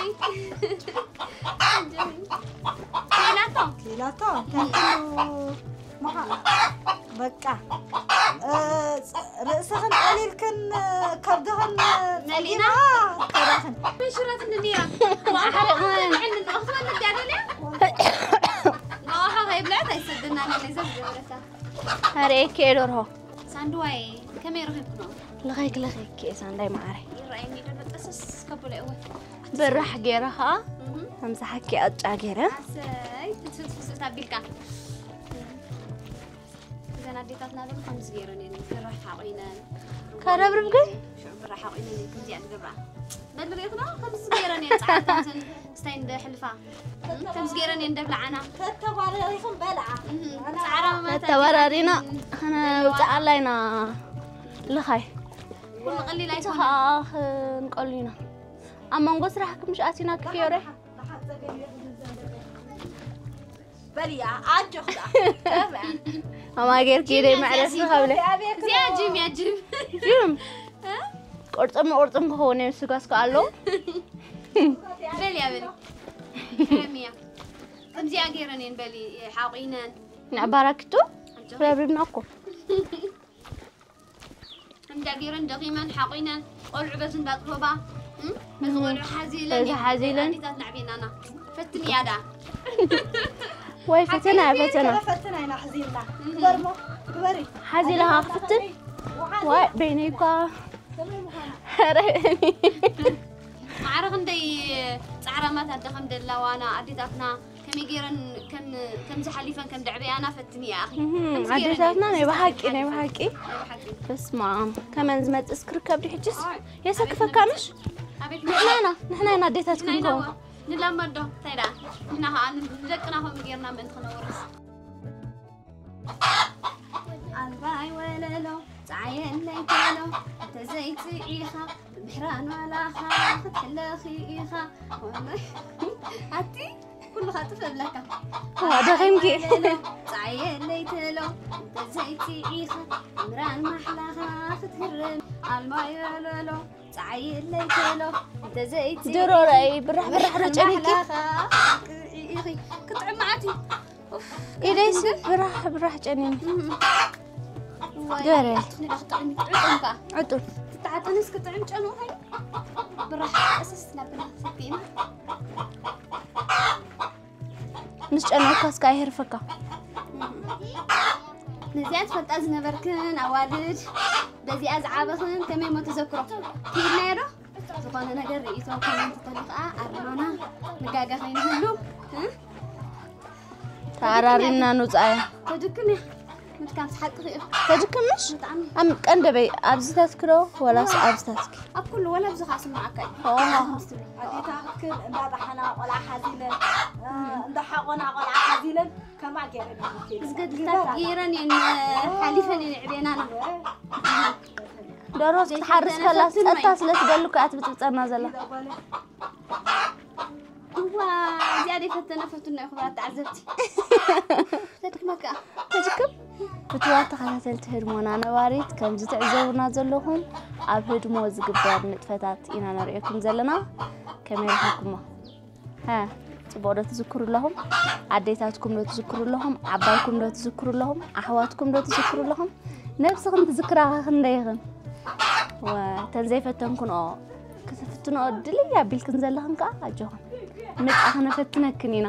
ኪኢላቶ? ኪኢላቶ፣ እንታይ ኩሉ መኻ-፣ በቃ፣ እ፣ ርእስኽን ጠሊልክን፣ ከብድኽን መሊና? ጸጊማ፣ ከዳኽን። ሽረት እንድንያ። ኣሕሪቕን። ንዕን ንእኽትወን ንዳደልያ? ንኣኻ ከይብልዐት ኣይሰደናን፣ ነዛ ዝገበረታ። ኣርእየኪ እየ ደርሆ። ሳንድዋይ፣ ከመይ ረኺብክኖ? ልኸይክ፣ ልኸይክ እየ ሳንዳይ መዓረይ። ይረኣየኒ ዶ? በጠሰስ ከብሎ እየ። ብራሕ ገይረ ኸኣ፣ እህ። ከምዚ ሓቂ ኣጫ ገይረ። ኣሰይ፣ ትፍስፍስ ኣቢልካ። እዘን ኣዴታትና በሉ ከምዚ ገይረን እየን፣ ብራሕ ሓቑነን። ከረብርብ ግን? ሽዑ ብራሕ ሓቑነን እየን፣ ከምዚኣ ዝገብራ። በሊ ርኢኽኖ? ከምዚ ገይረን እየን፣ ጻዕርታትን ስታይ እንደ ሕልፋ። እም፣ ከምዚ ገይረን እየን ደብልዓና። ተተባረሪኹም በልዓ። እም፣ ኣና ጻዕራ መማታት ተባራሪና፣ ይበልዕን። ከነውጽኣላ ኢና ልኻይ። ኩሉ ቀሊል እቲ ኣይኮነን። ኸኣ ክንቀሉ ኢና። ኣብ መንጎ ስራሕ ክምሽ ኣቲና ክፍዮረ። በልያ፣ ኣጆኽ ደኣ። ኣማ ጌርኪ ጅም ደይ እያ፣ መዕረፊ እዚኣ ከብለ። እዚኣ ጅም እያ፣ ጅም። ጅም። እ? ቅርጽም ቅርጽም ክኸውን እዩ፣ ስጋ ስጋ ኣሎ። በልያ፣ በሊ። ሕረምያ። ከምዚኣ ገይረን እየን፣ በሊ፣ ሓቑነን። ንዕባራኪቱ ኣጆኺ። ረብሪብና እኮ። እንዳ ገይረን ደኺመን ሓቑነን ቆልዑ በዚ እንዳጥበባ፣ እም? በዚ ቆልዑ ሓዚለን በዚ እየን ሓዚለን። ኣዴታት ናዕቤናና። ፈትን እያ ደኣ። ወይ ፈተና፣ ሓቂ ፈተና። ፈተና ኢና ሓዚልና። እም። ግበርሞ፣ ግበሪ። ሓዚላ ኣዴታት ክፍትን? ናዕቤ፣ ወሓዚ። ዋይ፣ በይነይ እኳ ኧረ ማዕረ ክንደይ ጻዕራማት ኣደ ከም ደላዋና ኣዴታትና ከመይ ገይረን ከም ከምዚ ሓሊፈን ከም ደዕበያና ፈትኒ እያ ኣኺ። እህም፣ ከምዚ ገይረን ኣዴታትና እየን ናይ ብሓቂ፣ ናይ ዝሓልፈን። ብሓቂ። ናይ ብሓቂ። በስመ ኣብ። ከመን ዝመጽእስ ክርከብ ድዩ ሕጅስ? ኣይ፣ የሰክፈካ ኣቤት ምሽ? ኣቤት ንሕና ኢና፣ ንሕና ኢና ኣዴታትኩም ንሕና ኢና ንኸውን። ንላመዶ፣ እንታይ ደኣ? ንሕና ኸኣ ን-፣ ንደቅና ከምኡ ጌርና ምእንቲ ክነውርስ። ኣልባይ ወለሎ፣ ጸዓየለይ ተሎ፣ እንተዘይጽዒኻ፣ ብብሕራን ዋላኻ ክትሕለኺ ኢኻ። ኣቲ፣ ኩሉኻ ጥፍ እብለካ። እዋ፣ ደኺምኪ። ኣልባይ ወለሎ፣ ጸዓየለይ ተሎ፣ እንተዘይጽዒኻ፣ ምራን ማሕላኻ ክትህርም። ኣልባይ ወለሎ፣ ጸዓየለይ ተሎ፣ እንተዘይጽዒኻ፣ ድሮ ርኣይ፣ ብራሕ ብራሕ ዶ ጨኒቂ? ማሕላኻ ክትጥዕሚ ኢኺ። ክጥዕም መዓት እዩ። ኡፍ፣ ኢደይሲ ብራሕ ብራሕ ጨኒኒ። እም። ዋይ፣ ገረ። ኣትኒ ዶ ክጥዕሚ? ዕጡም ከኣ። ዕጡም። ትተዓጠንስ ክጥዕም ጨንኡ ኮይኑ። ብራሕ ቀስስ ናብላ ሰቲና። ምስ ጨነውካስ ከኣ ይህርፈካ። ነዚኣ ትፈልጣ ዝነበርክን ኣዋልድ፣ በዚኣ ዝዓበኽን ከመይ እሞ ተዘክሮ? ክኢልናዮ ዶ? ዝኾነ ነገር ርእይቶ ኮመንት ተልዩ ከኣ ኣርማና ንጋጋ ከይንህሉ፣ እ? ተኣራሪምና ንውጻያ። ተድክም እያ። ምድካም ስሓቅኺ እዩ። ተድክምሽ? ብጣዕሚ። ኣም-፣ ቀንደበይ ኣብዚታትኪ ዶ ወላስ ኣብዚታትኪ? ኣብ ኩሉ፣ ወላ ኣብዚ ከኣ ስምዓካ እዩ። ኦ። ኣዴታትክን እንዳጠሓና ቆልዓ ሓዚለን፣ እ፣ እንዳሓቆና ቆልዓ ሓዚለን፣ ከምኣ ገይረን እዮም ዝገድልታት ገይረን እየን፣ ሓሊፈን እየን የዕብየናና። ዶሮ ክትሓርስ ከላ ዘይፈተነ ፈትን ጸጥታ ማይ። ስለ ትደሊ እኮ እያ ትብጥብጠና ዘላ። እዋ፣ እዚኣ ደይፈተነ ፈቱና እዩ፣ ክቡራት ተዓዘብቲ። ተድክመካ። ተድክም? ፍትዋት ተኸታተልቲ ህድሞና ነባሪት፣ ከምዚ ትዕዘቡና ዘለኹም፣ ኣብ ህድሞ ዝግበር ንጥፈታት ኢና ነርእየኩም ዘለና። ከመይ ረኺብኩሞ? ሃ፣ ጽቡቕ ዶ ትዝክሩ ኣለኹም? ኣዴታትኩም ዶ ትዝክሩ ኣለኹም? ዓባይኩም ዶ ትዝክሩ ኣለኹም? ኣሕዋትኩም ዶ ትዝክሩ ኣለኹም? ነብስኽን ትዝክራኻ ክንደይኽን? ወ-፣ ተን ዘይፈተንክንኦ ክትፍትንኦ ድልይ ኣቢልክን ዘለኽን ከኣ ኣጆኽን። ምጻ ክነፈትነክን ኢና።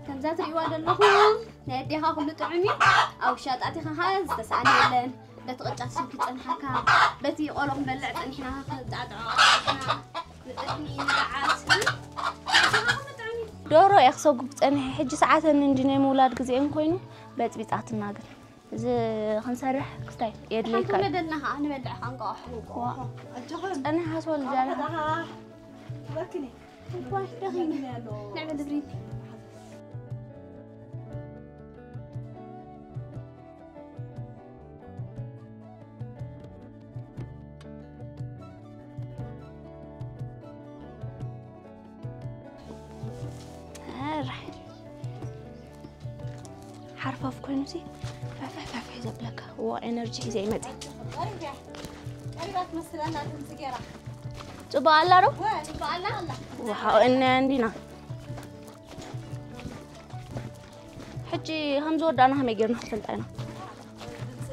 ከምዛ ትርእይዋ ዘለኹም ናይ ኣዴኻ ኩሉ ጥዑም እዩ። ኣብ ውሻጣ ኣቲኻ ኸኣ ዝተሳእነ የለን። በቲ ቅጫ ተሰንኪ ጸንሓካ፣ በቲ ቆሎ ክንበልዕ ጸኒሕና ክንጣጥዖ ጸኒሕና፣ ንጥሕኒ፣ ንገዓት፣ እ? ኣዴኻ ኩሉ ጥዑም እዩ። ዶሮ እየ ክሰጉግ ጸኒሐ። ሕጂ ሰዓተን እንዲ ናይ ምውላድ ግዜአን ኮይኑ በጽቢጻትና ግን። እዚ ክንሰርሕ ክስታይ የድልየካ ሓንቲ እዩ። መደልና ኸዓ ንበልዕ ኸዓ እንቋቑሖ። ዋ። ኣጆኽን። ጸኒሓ ኣስወልጃ ኣለኻ። ኣጆኻ። ትበክኒ። እኳ ደኺመ። ንዕበል እግሪ። ኣረ። ሓርፋፍ ኮይኑሲ ፋሕፋሕ ፋሕፋሕ ዘብለካ። ዋ፣ ኤነርጂ ሒዘ ይመጽእ። ቀሪባ፣ ቀሪባ ትመስል ኣላ ድምፂ ገይራ። ጽቡቕ ኣላ ዶ? ወ-፣ ጽቡቕ ኣላ። ዋው፣ እና እንዲና። ሕጂ ከም ዝወዳእና ከመይ ጌርና ክንፈልጣ ኢና? ድምፂ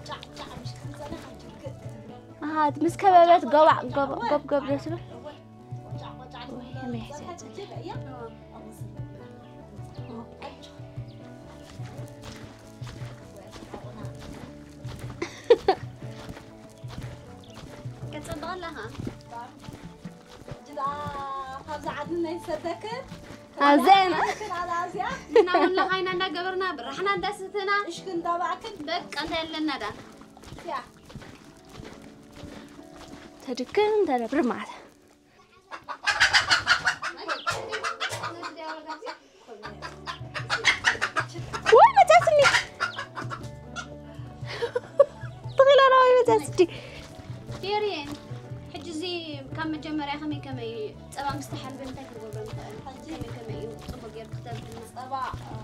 ጫዕ ጫዕ ምሽ ክትብል ሓንቲ ክእ ክትብል። ኣሃ፣ ምስ ከበበት ገባዕ፣ ገብ-፣ ገብ-፣ ገብ ደስ ይብል። ኣብዘን። ንሕና እውን ለኻይና እንዳገበርና፣ ብራሕና እንዳስትና። እሽክ እንዳባዕክን። በቃ እንታይ ኣለና ዳ? ያ። ተድክም ተረብር ማለት። ወይ መጻትኒ። ትኺላ ና ወይ መጻትኒ። ዴርየን፣ ሕጂ እዚ ካብ መጀመርያ ከመይ ከመይ ጸባ ምስ ተሓልበ እንታይ ክንገብሮ ንኽእል? ከመይ ከመይ እዩ ጽቡቕ ጌርካ ክተብልና? ጸባ፣ እ፣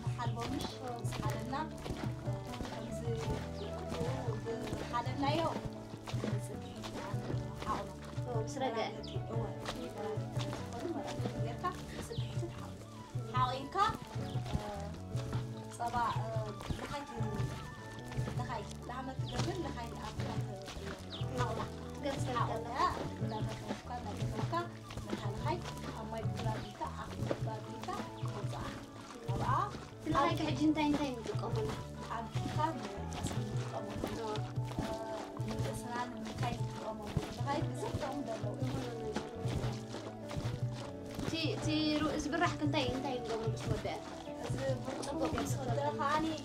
ንሓልቦ ምሽ ምስ ሓለብና፣ እ፣ ከምዚ ብኡ ዝሓለብናዮ ሓቕሎ። ኦ፣ ምስ ረገአ። እወ፣ መራገጢ ዝኾኑ መራገጢ ጌርካ ምስ ድሕቲ ትሓቕሎ። ሓቒንካ፣ እ፣ ጸባ፣ እ፣ ልኻይ ትህልው። ልኻይ፣ ላህመት ትገብር፣ ልኻይ ኣብ ትሕቲ ሓቕላ። ገጽ ሓቕላ፣ እንዳገፈፍካ፣ እንዳገፈፍካ፣ ነታ ልኻይ ኣብ ማይ ብራድ ኢልካ፣ ኣፍ ብራድ ኢልካ፣ ተውጽኣ። ኣብኣ፣ እቲ ልኻይ ከ ሕጂ እንታይ እንታይ ንጥቀመሉ? ኣብ ፊትካ ንጠስሚ ንጥቀመሉ። እ፣ ንርእስና ንምንካይ እቲ ሩ- እዚ ብራሕኪ እንታይ እንታይ ንገብሮ ምስ ወደአ? እዚ ብርጭቆ ምስ ወደአ ከዓኒ፣ እ፣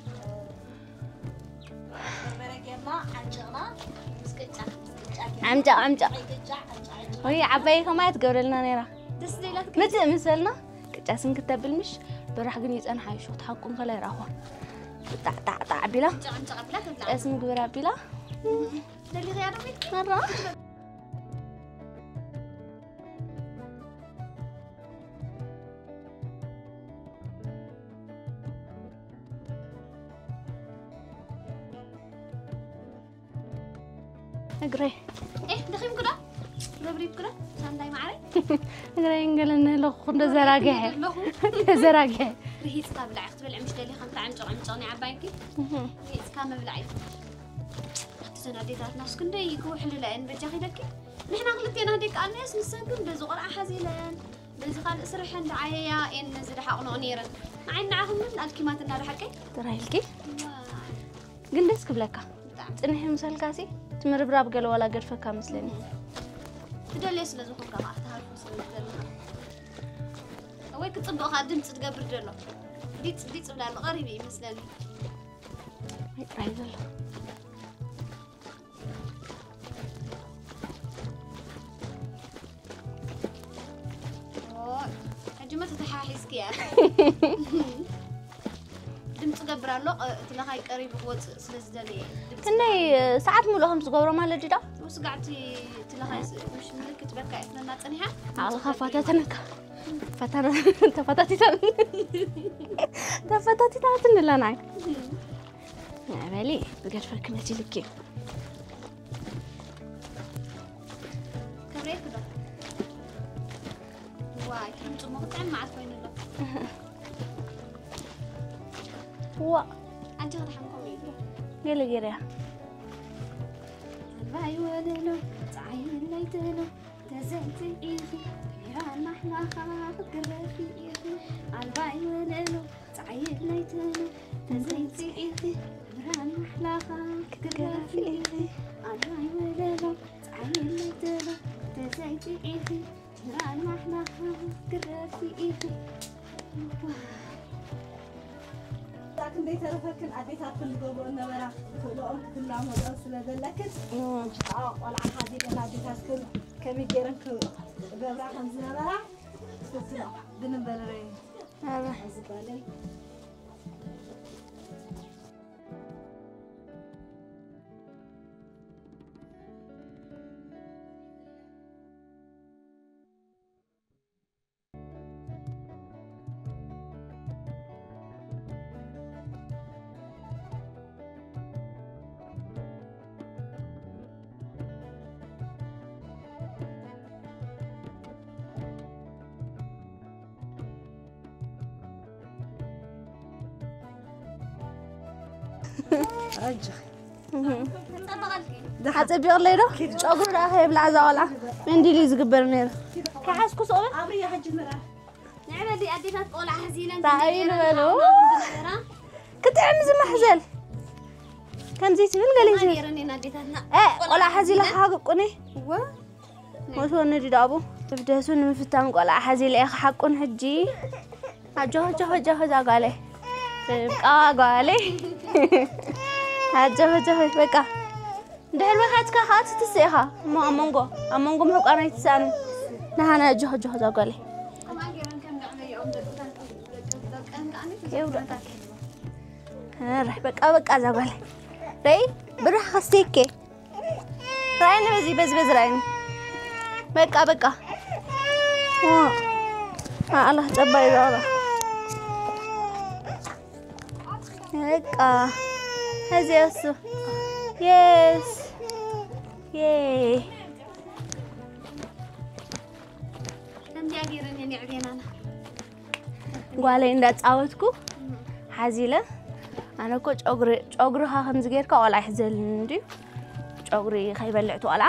በርበረ ጌርና ዓንጨቕና ምስ ቅጫ፣ ምስ ቅጫ ጌርና ዓምጫቕ፣ ዓምጫቕ። ቅጫ፣ ዓምጫቕ፣ ዓምጫቕ። ወይ ዓባይ ከማያ ትገብረልና ነይራ። ደስ ዘይላትካ? ምትእ ምስ በልና ቅጫ ስንክት ተብል ምሽ፣ ብራሕ ግን ይጸንሓ እዩ፣ ሾኽቲ ሓቁን ከላይ ራኹ። ጣዕ፣ ጣዕ፣ ጣዕ ኣቢላ። ዓምጫቕ፣ ዓምጫቕ ኣቢላ ትብላ። ቀስ ምግብር ኣቢላ። ደሊኽያ ዶ ቤት? መራ። እግረይ። ኤህ፣ ደኺምኩ ዶ? ረብሪብኩ ዶ? ሳንዳይ ማዕረይ? እግረይ እንገለኒ ኣለኹ፣ እንደ ዘራግሐ። ኣለኹ። እንደ ዘራግሐ። ርሂጽካ ብላዕ ክትበልዕ ምሽ ደሊኻ፣ እንታይ ዕምጨቕ ዕምጨቕ ናይ ዓባይኪ? እህ። ርሂጽካ ምብላዕ እዩ። ኣቲ ዘን ኣዴታትና እስክንደይ ክውሕልላ እየን በጃኺ ኢለኪ። ንሕና ክልቴና ደቂ ኣንያስ ንሰን ግን በዚ ቆልዓ ሓዚለን፣ በዚ ካልእ ስርሐን ደዓየያ እየን ነዚ ደሓቕንኦ ነይረን። ንዓይ ንዓኹም ግን ኣድኪማትና ዶ ሓቀይ? ጥራይ ኢልኪ? ዋይ። ግን ደስ ክብለካ። ብጣዕሚ። ጽንሒ ምሰልካሲ፣ እቲ ምርብራብ ገለ ዋላ ገድፈካ መስለኒ። ትደልዮ ስለ ዝኾንካ ከኣ፣ ትሃርፎ ስለ ዘለኻ። ወይ ክጽብቕ ከኣ ድምጺ ትገብር ዘሎ። ዲጽ፣ ዲጽ ብላ ኣሎ፣ ቀሪቡ እዩ መስለኒ። ኣይ፣ ጥራይ ዘሎ። ኦ፣ ሕጂ መ ተተሓሒዝክያ? ድምፂ ገብር ኣሎ፣ እ፣ እቲ ለኻይ ቀሪቡ ክወፅእ ስለ ዝደለየ ድምፂ ክንደይ ሰዓት ሙሉእ ከም ዝገብሮ ማለት ድዳ? ስጋዕቲ እቲ ለኻይ ስ-፣ ምሽ ምልክት በካ እትነና ፀኒሓ። ዓቕልኻ ፋታተነካ። ፈተና ተፈታቲታ-፣ ተፈታቲታትኒ ኣላ ንዓይ። ንዕበሊ፣ ዝገድፈኪ መሲልኪ። ክብሬክ ዶ? ዋይ፣ ከም ጽሙቕ ጥዕም መዓት ኮይኑ ኣሎ። ዋ። ኣንቺ ክትሓምኮም እዩ። ገለ ገይረያ። ኣልባይ ወለሎ፣ ጸዓይ ለይቲ ሎ፣ ተዘይትዒኺ፣ ቢራ ናሕናኻ ክትግረፊ ኢኺ። ኣልባይ ወለሎ፣ ጸዓይ ለይቲ ሎ፣ ተዘይትዒኺ፣ ቢራ ናሕናኻ ክትግረፊ ኢኺ። ኣልባይ ወለሎ፣ ጸዓይ ለይቲ ሎ፣ ተዘይትዒኺ፣ ቢራ ናሕናኻ ክትግረፊ ኢኺ። እዛ ክንደይ ተረፈክን ኣዴታትክን ዝገብርኦ ነበራ ክእልኦም ክትላመዶ ስለ ዘለክን፣ እም። ሽጣ ቆልዓ ሓዚለን ኣዴታትክን ከመይ ገይረን ክገብራ ከም ዝነበራ ትፍትኖ። ግን እምበለረይ ኣረ። እዚ ጓለይ። ኣጆኺ። ኣጸቢቕለይ ዶ? ጨጉሪ ደኣ ከየብልዓ እዛ ቆልዓ። መንዲል እዩ ዝግበር ነይሩ። ከሓዝኩ ስቕ በል። ኣብርያ ሕጂ ምራ። ንዕበሊ ኣዴታት ቆልዓ ሕዚ ኢለን ራእዩ ዝበሉ። ንበሉ። ዝነበራ። ክጥዕም እዚ ማሕዘል። ከምዚ ትብል ገለ እዩ ዝብል። ነይረን እየን ኣዴታትና። እ፣ ቆልዓ ሕዚ ኢላ ሓቁኒ። እወ። ወትወኒ ድዳቡ። እብደሱ ንምፍታን ቆልዓ ሓዚ ኢለ እየ ክሓቁን ሕጂ። ኣጆኺ፣ ኣጆኺ፣ ኣጆኺ እዛ ጓለይ። ትብቃ ጓለይ። ኣጆኺ፣ ኣጆኺ፣ በቃ። ድሕሪ መኻትካ ኸዓ ትትስእ ኢኻ። እሞ ኣብ መንጎ፣ ኣብ መንጎ ምሕቋር ኣይትስኣንን። ደሓን ኣጆኺ፣ ኣጆኺ እዛ ጓለይ። የውዳእኪ። ኧረ፣ በቃ፣ በቃ እዛ ጓለይ። ረይ፣ ብራሕ ከስተይኬ። ራይኒ በዚ፣ በዚ፣ በዚ ራይኒ። በቃ፣ በቃ። ዋ። አ-፣ ኣላህ ጸባይ ዛራ። በቃ። እዚ እሱ። የስ። የይ። ከምዚኣ ገይረን እየን የዕብየናና። ጓለይ እንዳጻወትኩ ሓዚለ፣ ኣነ እኮ ጨጉሪ፣ ጨጉርኻ ከምዚ ጌርካ ቆልዓ ይሕዘልኒ እንድዩ፣ ጨጉሪ ከይበልዕ እቲ ቆልዓ።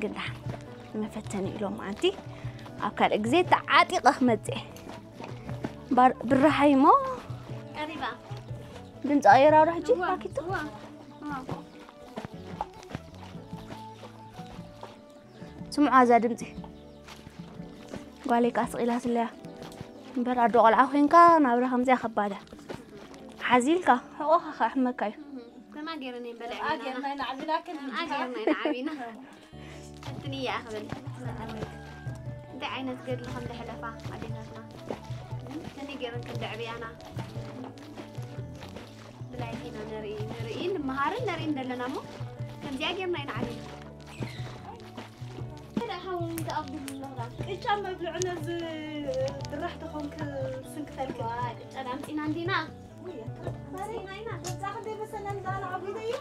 ግን ደሓን መፈተኒ ኢሎም ኣንቲ ኣብ ካልእ ግዜ ተዓጢቐ ክመጽእ እየ። ባር-፣ ብራሓይ እሞ ቀሪባ። ድምፂ ቀይራ ዶ ሕጂ እዋ፣ ራኪቶ? እዋ፣ እዋ። ስምዑ ኣዛ ድምፂ። ጓለይ ከኣ ስቕ ኢላ ስለያ። እምበር ኣዶ ቆልዓ ኮይንካ ናብራ ከምዚኣ ከባዳ። ሓዚልካ፣ ሕቖኻ ከሕመካ እዩ። ከማ ገይረን እየን በልዐን። ከማ ገይረን ኢና ዓቢናክን ከማ ገይረን ኢና ዓቢና። እንትን እያ ክብል። እንታይ ዓይነት ገድሊ ከም ዘሕለፋ ኣዴታትና። ከመይ ገይረን ከም ዘዕብያና። ብላይፍ ኢና ንርኢ፣ ንርኢ፣ ንመሃርን ንርእን ዘለና እሞ ከምዚኣ ጌርና ኢና ዓቢና። ደኣ ሓው እንታይ ኣብሉ ኣለኻ? ቅጫ መብልዑ ነዚ ድራሕ ተኾንክ ስንክተልክ። ዋይ፣ ቅጫ ዳምፂና እንዲና። ውይ፣ ኣምፂና ኢና። ገዛ ክንደይ መሰለን ዳና ዓቢደ እዩ።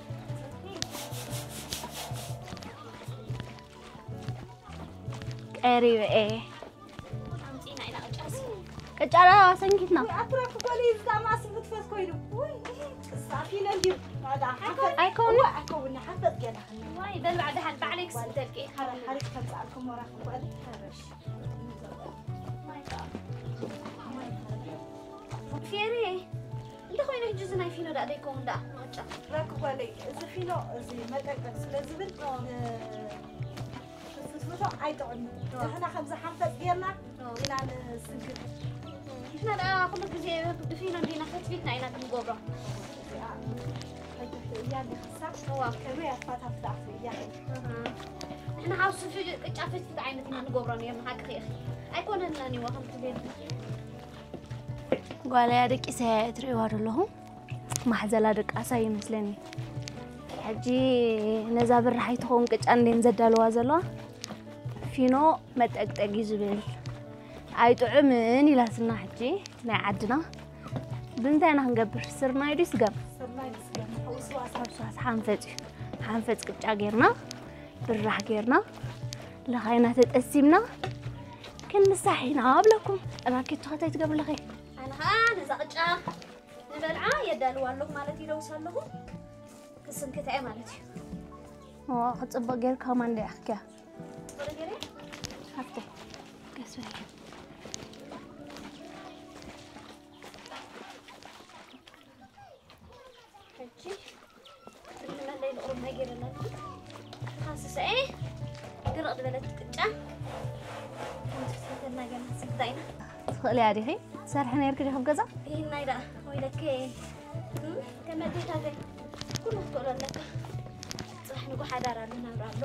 ቀሪበ እየ። ኣምፂና ኢና ቅጫ። ቅጫ ዳ ሰንኪትና። ኣትራክ ጓለይ ዝጣማ ስብትፈት ኮይኑ። ውይ፣ ቅሳ ፊለ እንዲዩ። ማዳ ሓፈጥ። ኣይኮን። እዋ፣ ኣይኮን፣ ሓፈጥ ገና። ዋይ፣ በል ባዕዲ ሓል፣ ባዕለይ ክስብተልኪ። ሓረ፣ ሓሪፍ ከምፃልኩም ወራ ክጓል። ሓረሽ። ፌሬ፣ እንተ ኮይኑ ሕጂ እዚ ናይ ፊኖ ዳ ደይከውን ዳ ማጫ። ራክ ጓለይ፣ እዚ ፊኖ፣ እዚ መጠንቀቅ ስለ ዝብል፣ እ፣ ፍትፍቶ ኣይጥዕም። ንሕና ከምዚ ሓንፈጽ ጌርና ኢና ንስግር። ንሕና ደኣ ኩሉ ግዜ ብፊኖ እንዲና ፈትፊትና ኢና ክንገብሮ። እያ እንዲ ክሳብ እዋ። ከመይ ኣፋታፍታ እያ። ኣሃ። ንሕና ካብ ስፊ ቅጫ ፍትፍት ዓይነት ኢና ንገብሮ ነይርና፣ ሓቂ ኢኺ። ኣይኮነልናን እዋ ከምቲ ቤት። ጓለይ ኣደቂሰያ እየ ትርእይዋ ዘለኹም። ማሕዘላ ደቃሳ ይመስለኒ። ሕጂ ነዛ ብራሓይ ትኸውን ቅጫ እንዴን ዘዳልዋ ዘለዋ ፊኖ መጠቅጠቂ ዝብል ኣይጥዑምን ኢላትና። ሕጂ ናይ ዓድና ብምንታይ ኢና ክንገብር? ስርናይ ድዩ ስገም? ስርናይ ስገም። ሓውስዋስ። ሓውስዋስ ሓንፈጽ እዩ። ሓንፈጽ ቅጫ ጌርና፣ ብራሕ ጌርና፣ ለኻይና ተጠሲምና ክንምሳሕ ኢና ኣብለኩም። ራኬት ተኸታይ ትገብር ኣለኺ? ኣነ ኸኣ ነዛ ቅጫ ንበልዓ የዳልዋ ኣለኹ ማለት ይለውስ ኣለኹ። ክስንክት እየ ማለት እዩ። ዋ፣ ክጽብቕ ጌርካ ከማን ደይ ኣኽኪያ። ጽብቕ ገይረ? ሃፍተ። ቀስ በል። ሕጂ፣ እንመለይ ንቑሩብ ማይ ገይረና። ሃስሰኤ፣ ድርቕ ዝበለት ቅጫ። ትፈተና ገና ስንታ ኢና። ትኽእልያ ዲኺ? ትሰርሒ ነይርኪ ዲኺ ኣብ ገዛ? ይህናይ ደኣ፣ ወይለከ። እም፣ ከም ኣዴታተይ፣ ኩሉ ክትክእሎ ኣለካ። ጽባሕ ንጉሕ ሓዳር ኣሎ፣ ናብራ ኣሎ።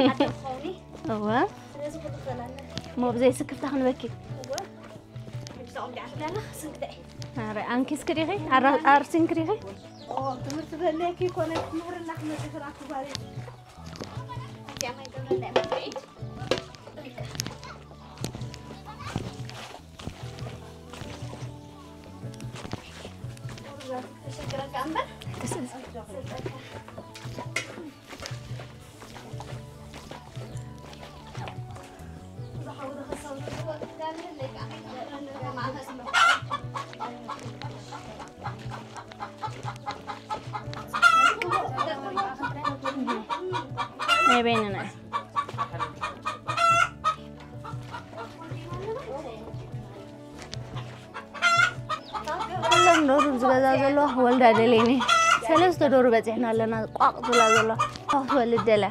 ኣደ ክኸውኒ። እወ። ስለዚ ኩሉ ክኽእል ኣለካ። እሞ ብዘይ ስክፍታ ክንበኪ? እወ። ሕጂ ተቐምጢ ዓስቢ ኣለኻ፣ ስንክተይ። ኣረ፣ ኣንኪስኪ ዲኺ? ኣራ-፣ ኣርሲንኪ ዲኺ? ኦ፣ ትምህርቲ በለኪ እኮ ናይ ትምህርና ክመጽእ ክረኣኩ ጓለይ። እዚኣ ማይ ገብረላ እያ መጽኢ። ተሸግረካ እምበር። ናይ በይንና። ኩለን ዶሩ ዝገዛ ዘለዋ ክወልዳ ደልየን እየ። ሰለስተ ዶሩ በፂሕና ኣለና፣ ቋቕ ዝብላ ዘለዋ። ቋቕ ትወልድ ደልያ።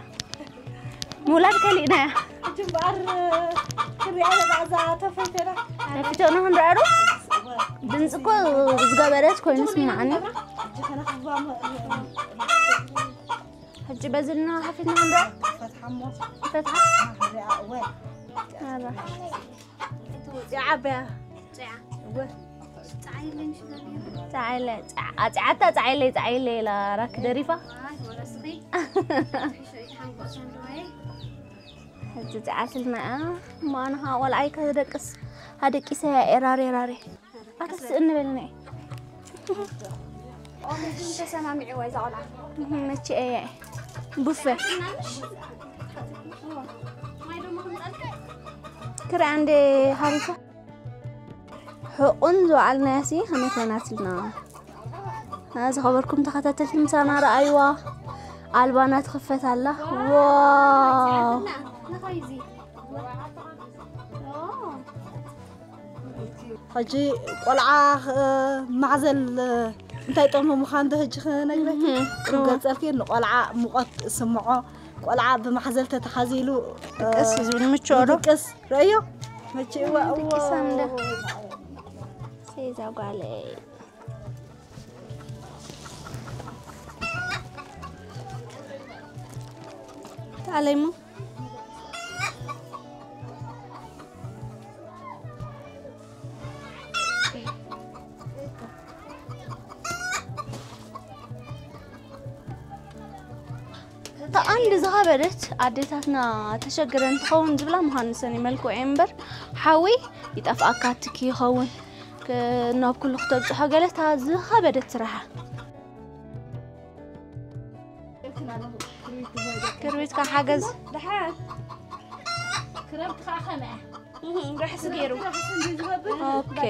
ምውላድ ከሊእናያ። ሕጂ እምበኣር፣ ክንሪኣ ዘለና እዛ ተፈንቴና። ተፊቶና ክንሪኣ ዶ? ድምፂ እኮ ዝገበረት ኮይኑ ስማዓኒ። ሕጂ ከነኽባ ሞ-፣ ሕጂ በዚ ልና ሓፊትና ክንሪኣ? ፈትሓ እሞ። ፈትሓ? ክንሪኣ፣ እወ። ኣረ። እቲ ውፅኢ ዓበያ። ፅዓ። እወ። ፃዓይለይ ምሽ በል። ፃዓይለይ፣ ፃዓ-፣ ኣፅዓታ ፃዓይለይ፣ ፃዓይለይ ኢላ ራክ ደሪፋ። ዋይ፣ ወረስኺ። ትሕሾ ይትሓንቆ ሰንድዋይ። ሕጂ ፃዓትልና እያ። እሞ ኣነ ኸዓ ቆልዓይ ከደቅስ፣ ኣደቂሰያ እየ ራሬ ራሬ። ኣታ ስእኒ በልኒ። ኦ፣ መቸም ተሰማሚዕዋ እዛ ቆልዓ። እህ፣ መቼ እየ? ቡፌ። ክረ እንዴ ሃሪፋ። ሕቁን ዝወዓልናያሲ ከመይ ኮይናትልና? አ፣ ዝኸበርኩም ተኸታተልቲ ምሳና ረኣይዋ። ኣልባና ትኽፈት ኣላ። ዋው። ሕጂ ቆልዓ፣ እ፣ ማሕዘል፣ እ፣ እንታይ ጥቕሚ ምዃኑ ዶ ሕጂ ክነግረኪ? እህ፣ ክገልጸልኪ፣ ንቆልዓ ሙቐት ስምዖ፣ ቆልዓ ብማሕዘል ተተሓዚሉ፣ እ፣ ድቅስ እዩ ዝብል፣ ምቹእ ዶ? ይድቅስ። ረእዮ? መቼ ዋእዎ። ቂሳንዳ። ሴዛ ጓለይ። ተዓለይሞ። እታ ቀንዲ ዝኸበደት ኣዴታትና ተሸግረን ትኸውን ዝብላ ምዃን ንሰን ይመልክኦ እየ እምበር፣ ሓዊ ይጠፍኣካ ትኪ ይኸውን፣ ክ-፣ ናብ ኩሉ ክተብፅሖ ገለ እታ ዝኸበደት ስራሓ። ክርቢትካ ሓገዝ። ደሓን። ክረምቲ ከዓ ከመይ እያ? እህ፣ ራሕሲ ገይሩ። ራሕሲ እንዲ ዝገብር። ኦኬ።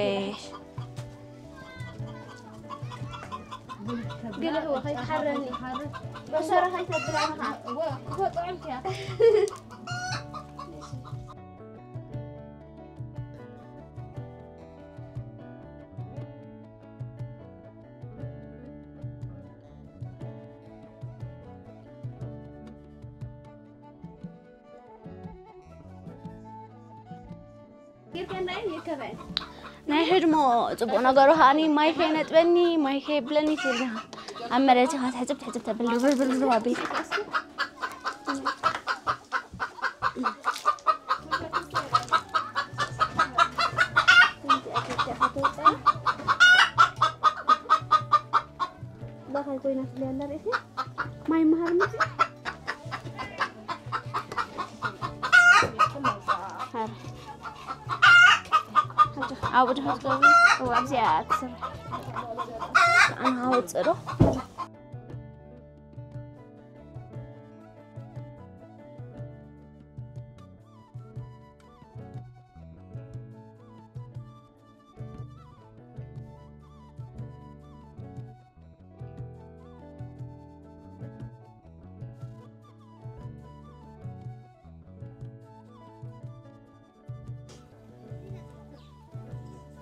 ግልሕዎ ከይትሓረኒ። በሰረ ከይተብላኒ ከዓ። እወ፣ እኮ ጥዑምቲ እያ። ናይ ህድሞ ጽቡቕ ነገሩ ከኣኒ ማይ ከይነጥበኒ፣ ማይ ከየብለኒ ትብል ኢኻ። ኣብ መሬት ኢኻ ትሕጽብ፣ ትሕጽብ ተብል፣ ርብርብርብር ኣቢል። ላኻይ ኮይና ትብሊ ኣላ ርእሲ። ማይ መሃር ምጽ። ሃር። ኣብኡ ድሕሪ ትገብሪ፣ እዋ፣ ኣብዚኣ ትስርሕ። ኣነ ሃወፅእ ዶ?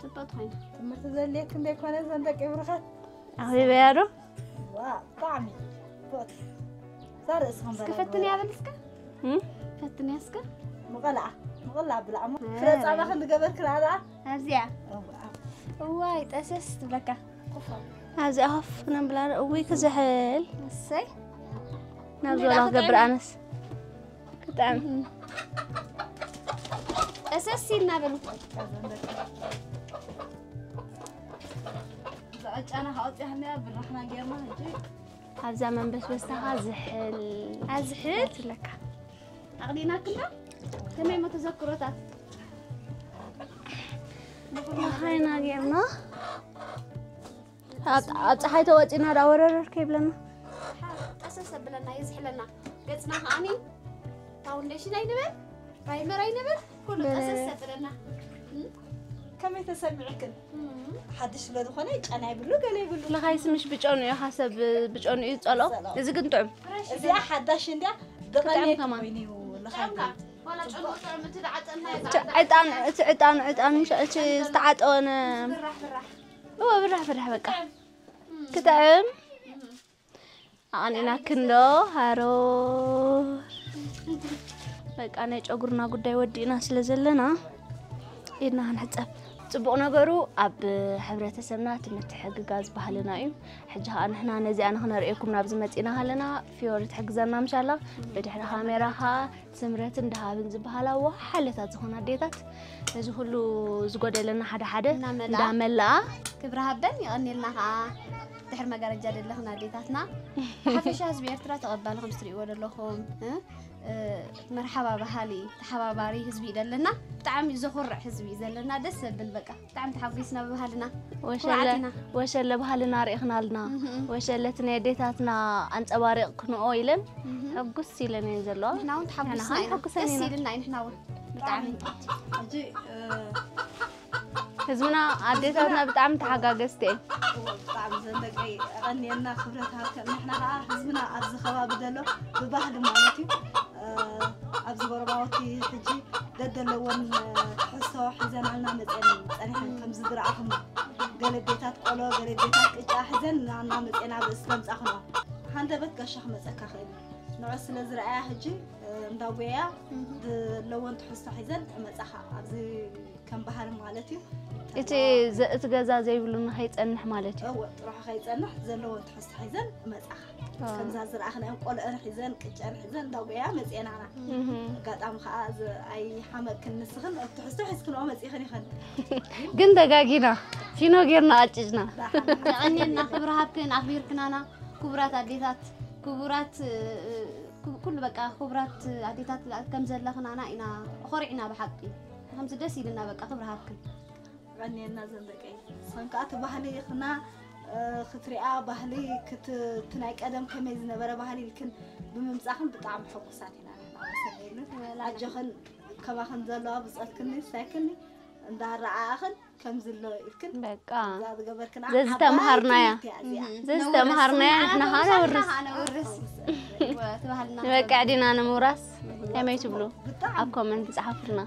ጽብቕቲ ኮይና። ትምህርቲ ዘድልየክን ደይኮነ፣ እዘን ደቂ ብሩኻት? ኣኽቢበያ ዶ? ዋ፣ ብጣዕሚ። ፎት። እዛ ርእስኽን እስከ በላ ፈትንያ ግበራ። በል እስከ። እም? ፈትንያ እስከ። ምቐላኣ፣ ምቐላኣ ብላዕ እሞ። እ። ፍረ ጻባ ክንዲ ገበርክላ ደኣ። ኣብዚኣ። እዋ። እዋይ፣ ጠሰስ ትብለካ። ኣብዚኣ ኮፍ ነንብላ ዶ? እውይ፣ ክዝሕል። እሰይ። ናብ እንዴ ዞላ ዳኣ ክገብር ክጥዕም? ኣነስ። ክጥዕም። እም። ጠሰስ ኢልና በሉ። እዛ ዕጫና ካወፅያና ብራኽና ጌርና ሕጂ። ኣብዛ መንበስበስታኻ ዝሕል። ኣዝሕል? ትብለካ። ኣቕዲና ክላ? ከመይ እሞ ተዘክሮታት? ምኻይና ጌርና። ኣብ፣ ኣብ ፀሓይ ተወፂና ዳ ወረረር ከይብለና። ጠሰስ ኣብለና፣ የዝሕለና። ገፅና ከዓኒ ፋውንዴሽን ኣይንበል፣ ፕራይመር ኣይንበል፣ ኩሉ በለ። ጠሰስ ኣብለና። እም? ከመይ ተሰሚዕክን? እም። ሓድሽ ስለ ዝኾነ ጨና ይብሉ፣ ገለ ይብሉ። ለኻይ ስምሽ ብጨኑ እዩ፣ ሓሰብ ብጨኑ እዩ ጸሎ። ጸሎ። እዚ ግን ጥዑም። እዚኣ ሓዳሽ እንድያ፣ ብጣዕሚ ብቐልየት ከማን። ኮይኑ እዩ ለኻይ ጥዑም ግን። ዋላ ጨኑ ጥዑም፣ እቲ ዝዓጠና እዩ እቲ ዝዓጠና። ዕጣን፣ እቲ ዕጣን፣ ዕጣን፣ ምሽ-፣ እቲ ዝተዓጠወ ነ-፣ ብራሕ፣ ብራሕ። እወ፣ ብራሕ፣ ብራሕ፣ በቃ። እም። ክጥዕም። እም። ኣቕኒእናክን ዶ? ሃሮር። በቃ ናይ ጨጉርና ጉዳይ ወዲእና ስለ ዘለና ኢድና ክንሕጸብ። ጽቡቕ ነገሩ ኣብ ሕብረተሰብና እቲ ምትሕግጋዝ ባህልና እዩ። ሕጂ ኸኣ ንሕና ነዚኣ ንኽነርእየኩም ናብዚ መጺእና ሃለና፣ ፊዮሪ ትሕግዘና ምሻላ። ብድሕሪ ካሜራ ኸኣ ስምረትን ደሃብን ዝበሃላ ወሓለታት ዝኾና ኣዴታት ነዚ ኩሉ ዝጎደለና ሓደ ሓደ እናመልኣ። እንዳመልኣ። ክብሪ ሃበን፣ የቐንየልና ኸኣ ድሕሪ መጋረጃ ዘለኽን ኣዴታትና። ብሓፈሻ ህዝቢ ኤርትራ ተቐባሊ ከም እትርእይዎ ዘለኹም፣ እ፣ እ፣ መርሓባ በሃሊ፣ ተሓባባሪ ህዝቢ እዩ ዘለና። ብጣዕሚ ዘኹርዕ ህዝቢ እዩ ዘለና። ደስ ዘብል በቃ። ብጣዕሚ ተሓጒስና ብባህልና። ወሸለ፣ ኩርዓት ኢና። ወሸለ ባህልና ርኢኽናልና። እህ። ወሸለ እቲ ናይ ኣዴታትና ኣንጸባሪቕክንኦ ኢለን እህ። ሕጉስ ኢለን እየን ዘለዋ። ንሕና እውን ተሓጒስና ንሕና ኢና። ሕጉሰን ደስ ኢና። ኢልና እዩ ንሕና እውን። ብጣዕሚ። ሕጂ፣ እ፣ ህዝብና ኣዴታትና ብጣዕሚ ተሓጋገዝቲ እየን። እዎ፣ ብጣዕሚ ዘን ደቀይ የቐንየልና፣ ክብረት ሃብከን። ንሕና ኸዓ ህዝብና ኣብዚ ከባቢ ዘሎ ብባህሊ ማለት እዩ፣ እ፣ ኣብዚ ጎረባብቲ ሕጂ ደደለዎን፣ እ፣ ትሕዝቶ ሒዘናልና መፅአን ጸኒሐን። ከምዚ ዝረኣኹም ገለ ቤታት ቆሎ፣ ገለ ቤታት ቅጫ ሒዘን እና-፣ እናመፅአን ኣብ ርእሲ ከምፃእኽንኦ። ሃንደበት ጋሻ ክመፀካ ክእል እዩ። ንዑ ስለ ዝረኣያ ሕጂ፣ እ፣ እንዳ ጉያ ዘለዎን ትሕዝቶ ሒዘን መጻኻ ኣብዚ ከም ባህሪ ማለት እዩ። እቲ ዘ- እቲ ገዛ ዘይብሉ ንኸይጸንሕ ማለት እዩ። እወ ጥራሕ ከይጸንሕ ዘለዎን ትሕዝቶ ሒዘን መጻኻ። ከምዛ ዝረኣኽናዮም ቆልዑን ሒዘን ቅጨን ሒዘን እንዳ ጉያ መጺኤናና። ኣጋጣሚ ከዓ እዚ ኣይሓመቅክን ንስኽን ኣብ ትሕዝቶ ሒዝክንኦ መጺእኽን ኢኽን። ግን ተጋጊና ፊኖ ጌርና ኣጭጭና። የቐንየልና ክብሪ ሃብክን ኣኽቢርክናና ክቡራት ኣዴታት ክቡራት እ፣ እ፣ ኩ- ኩሉ በቃ ክቡራት ኣዴታት ከም ዘለኽናና ኢና ኮሪዕና ብሓቂ ከምዚ ደስ ኢልና በቃ ክብሪ ሃብክን ቀንየና ዘንበቀይ ንስኽን ከዓ እቲ ባህሊ ኢኽና እ፣ ክትሪኣ ባህሊ ክት- እቲ ናይ ቀደም ከመይ ዝነበረ ባህሊ ኢልክን ብምምፃኽን ብጣዕሚ ሕጉሳት ኢና ንሕና መሰለይሉ ኣጆኽን ከማኽን ዘለዋ ብፀልክኒ ሳይክኒ እንዳረኣእኽን ከምዚ ኣሎ ኢልክን በቃ እዛ ዝገበርክና ዘዝተምሃርናያ። ዓባይ ትምህርቲ እያ እዚኣ። ዘዝተምሃርናያ ንሕና ኸዓ ነውርስ። ነውርስ ትባህልና ንበቅዕ ዲና ንምውራስ? ከመይ ትብሉ? ኣብ ኮመንት ጸሓፉልና።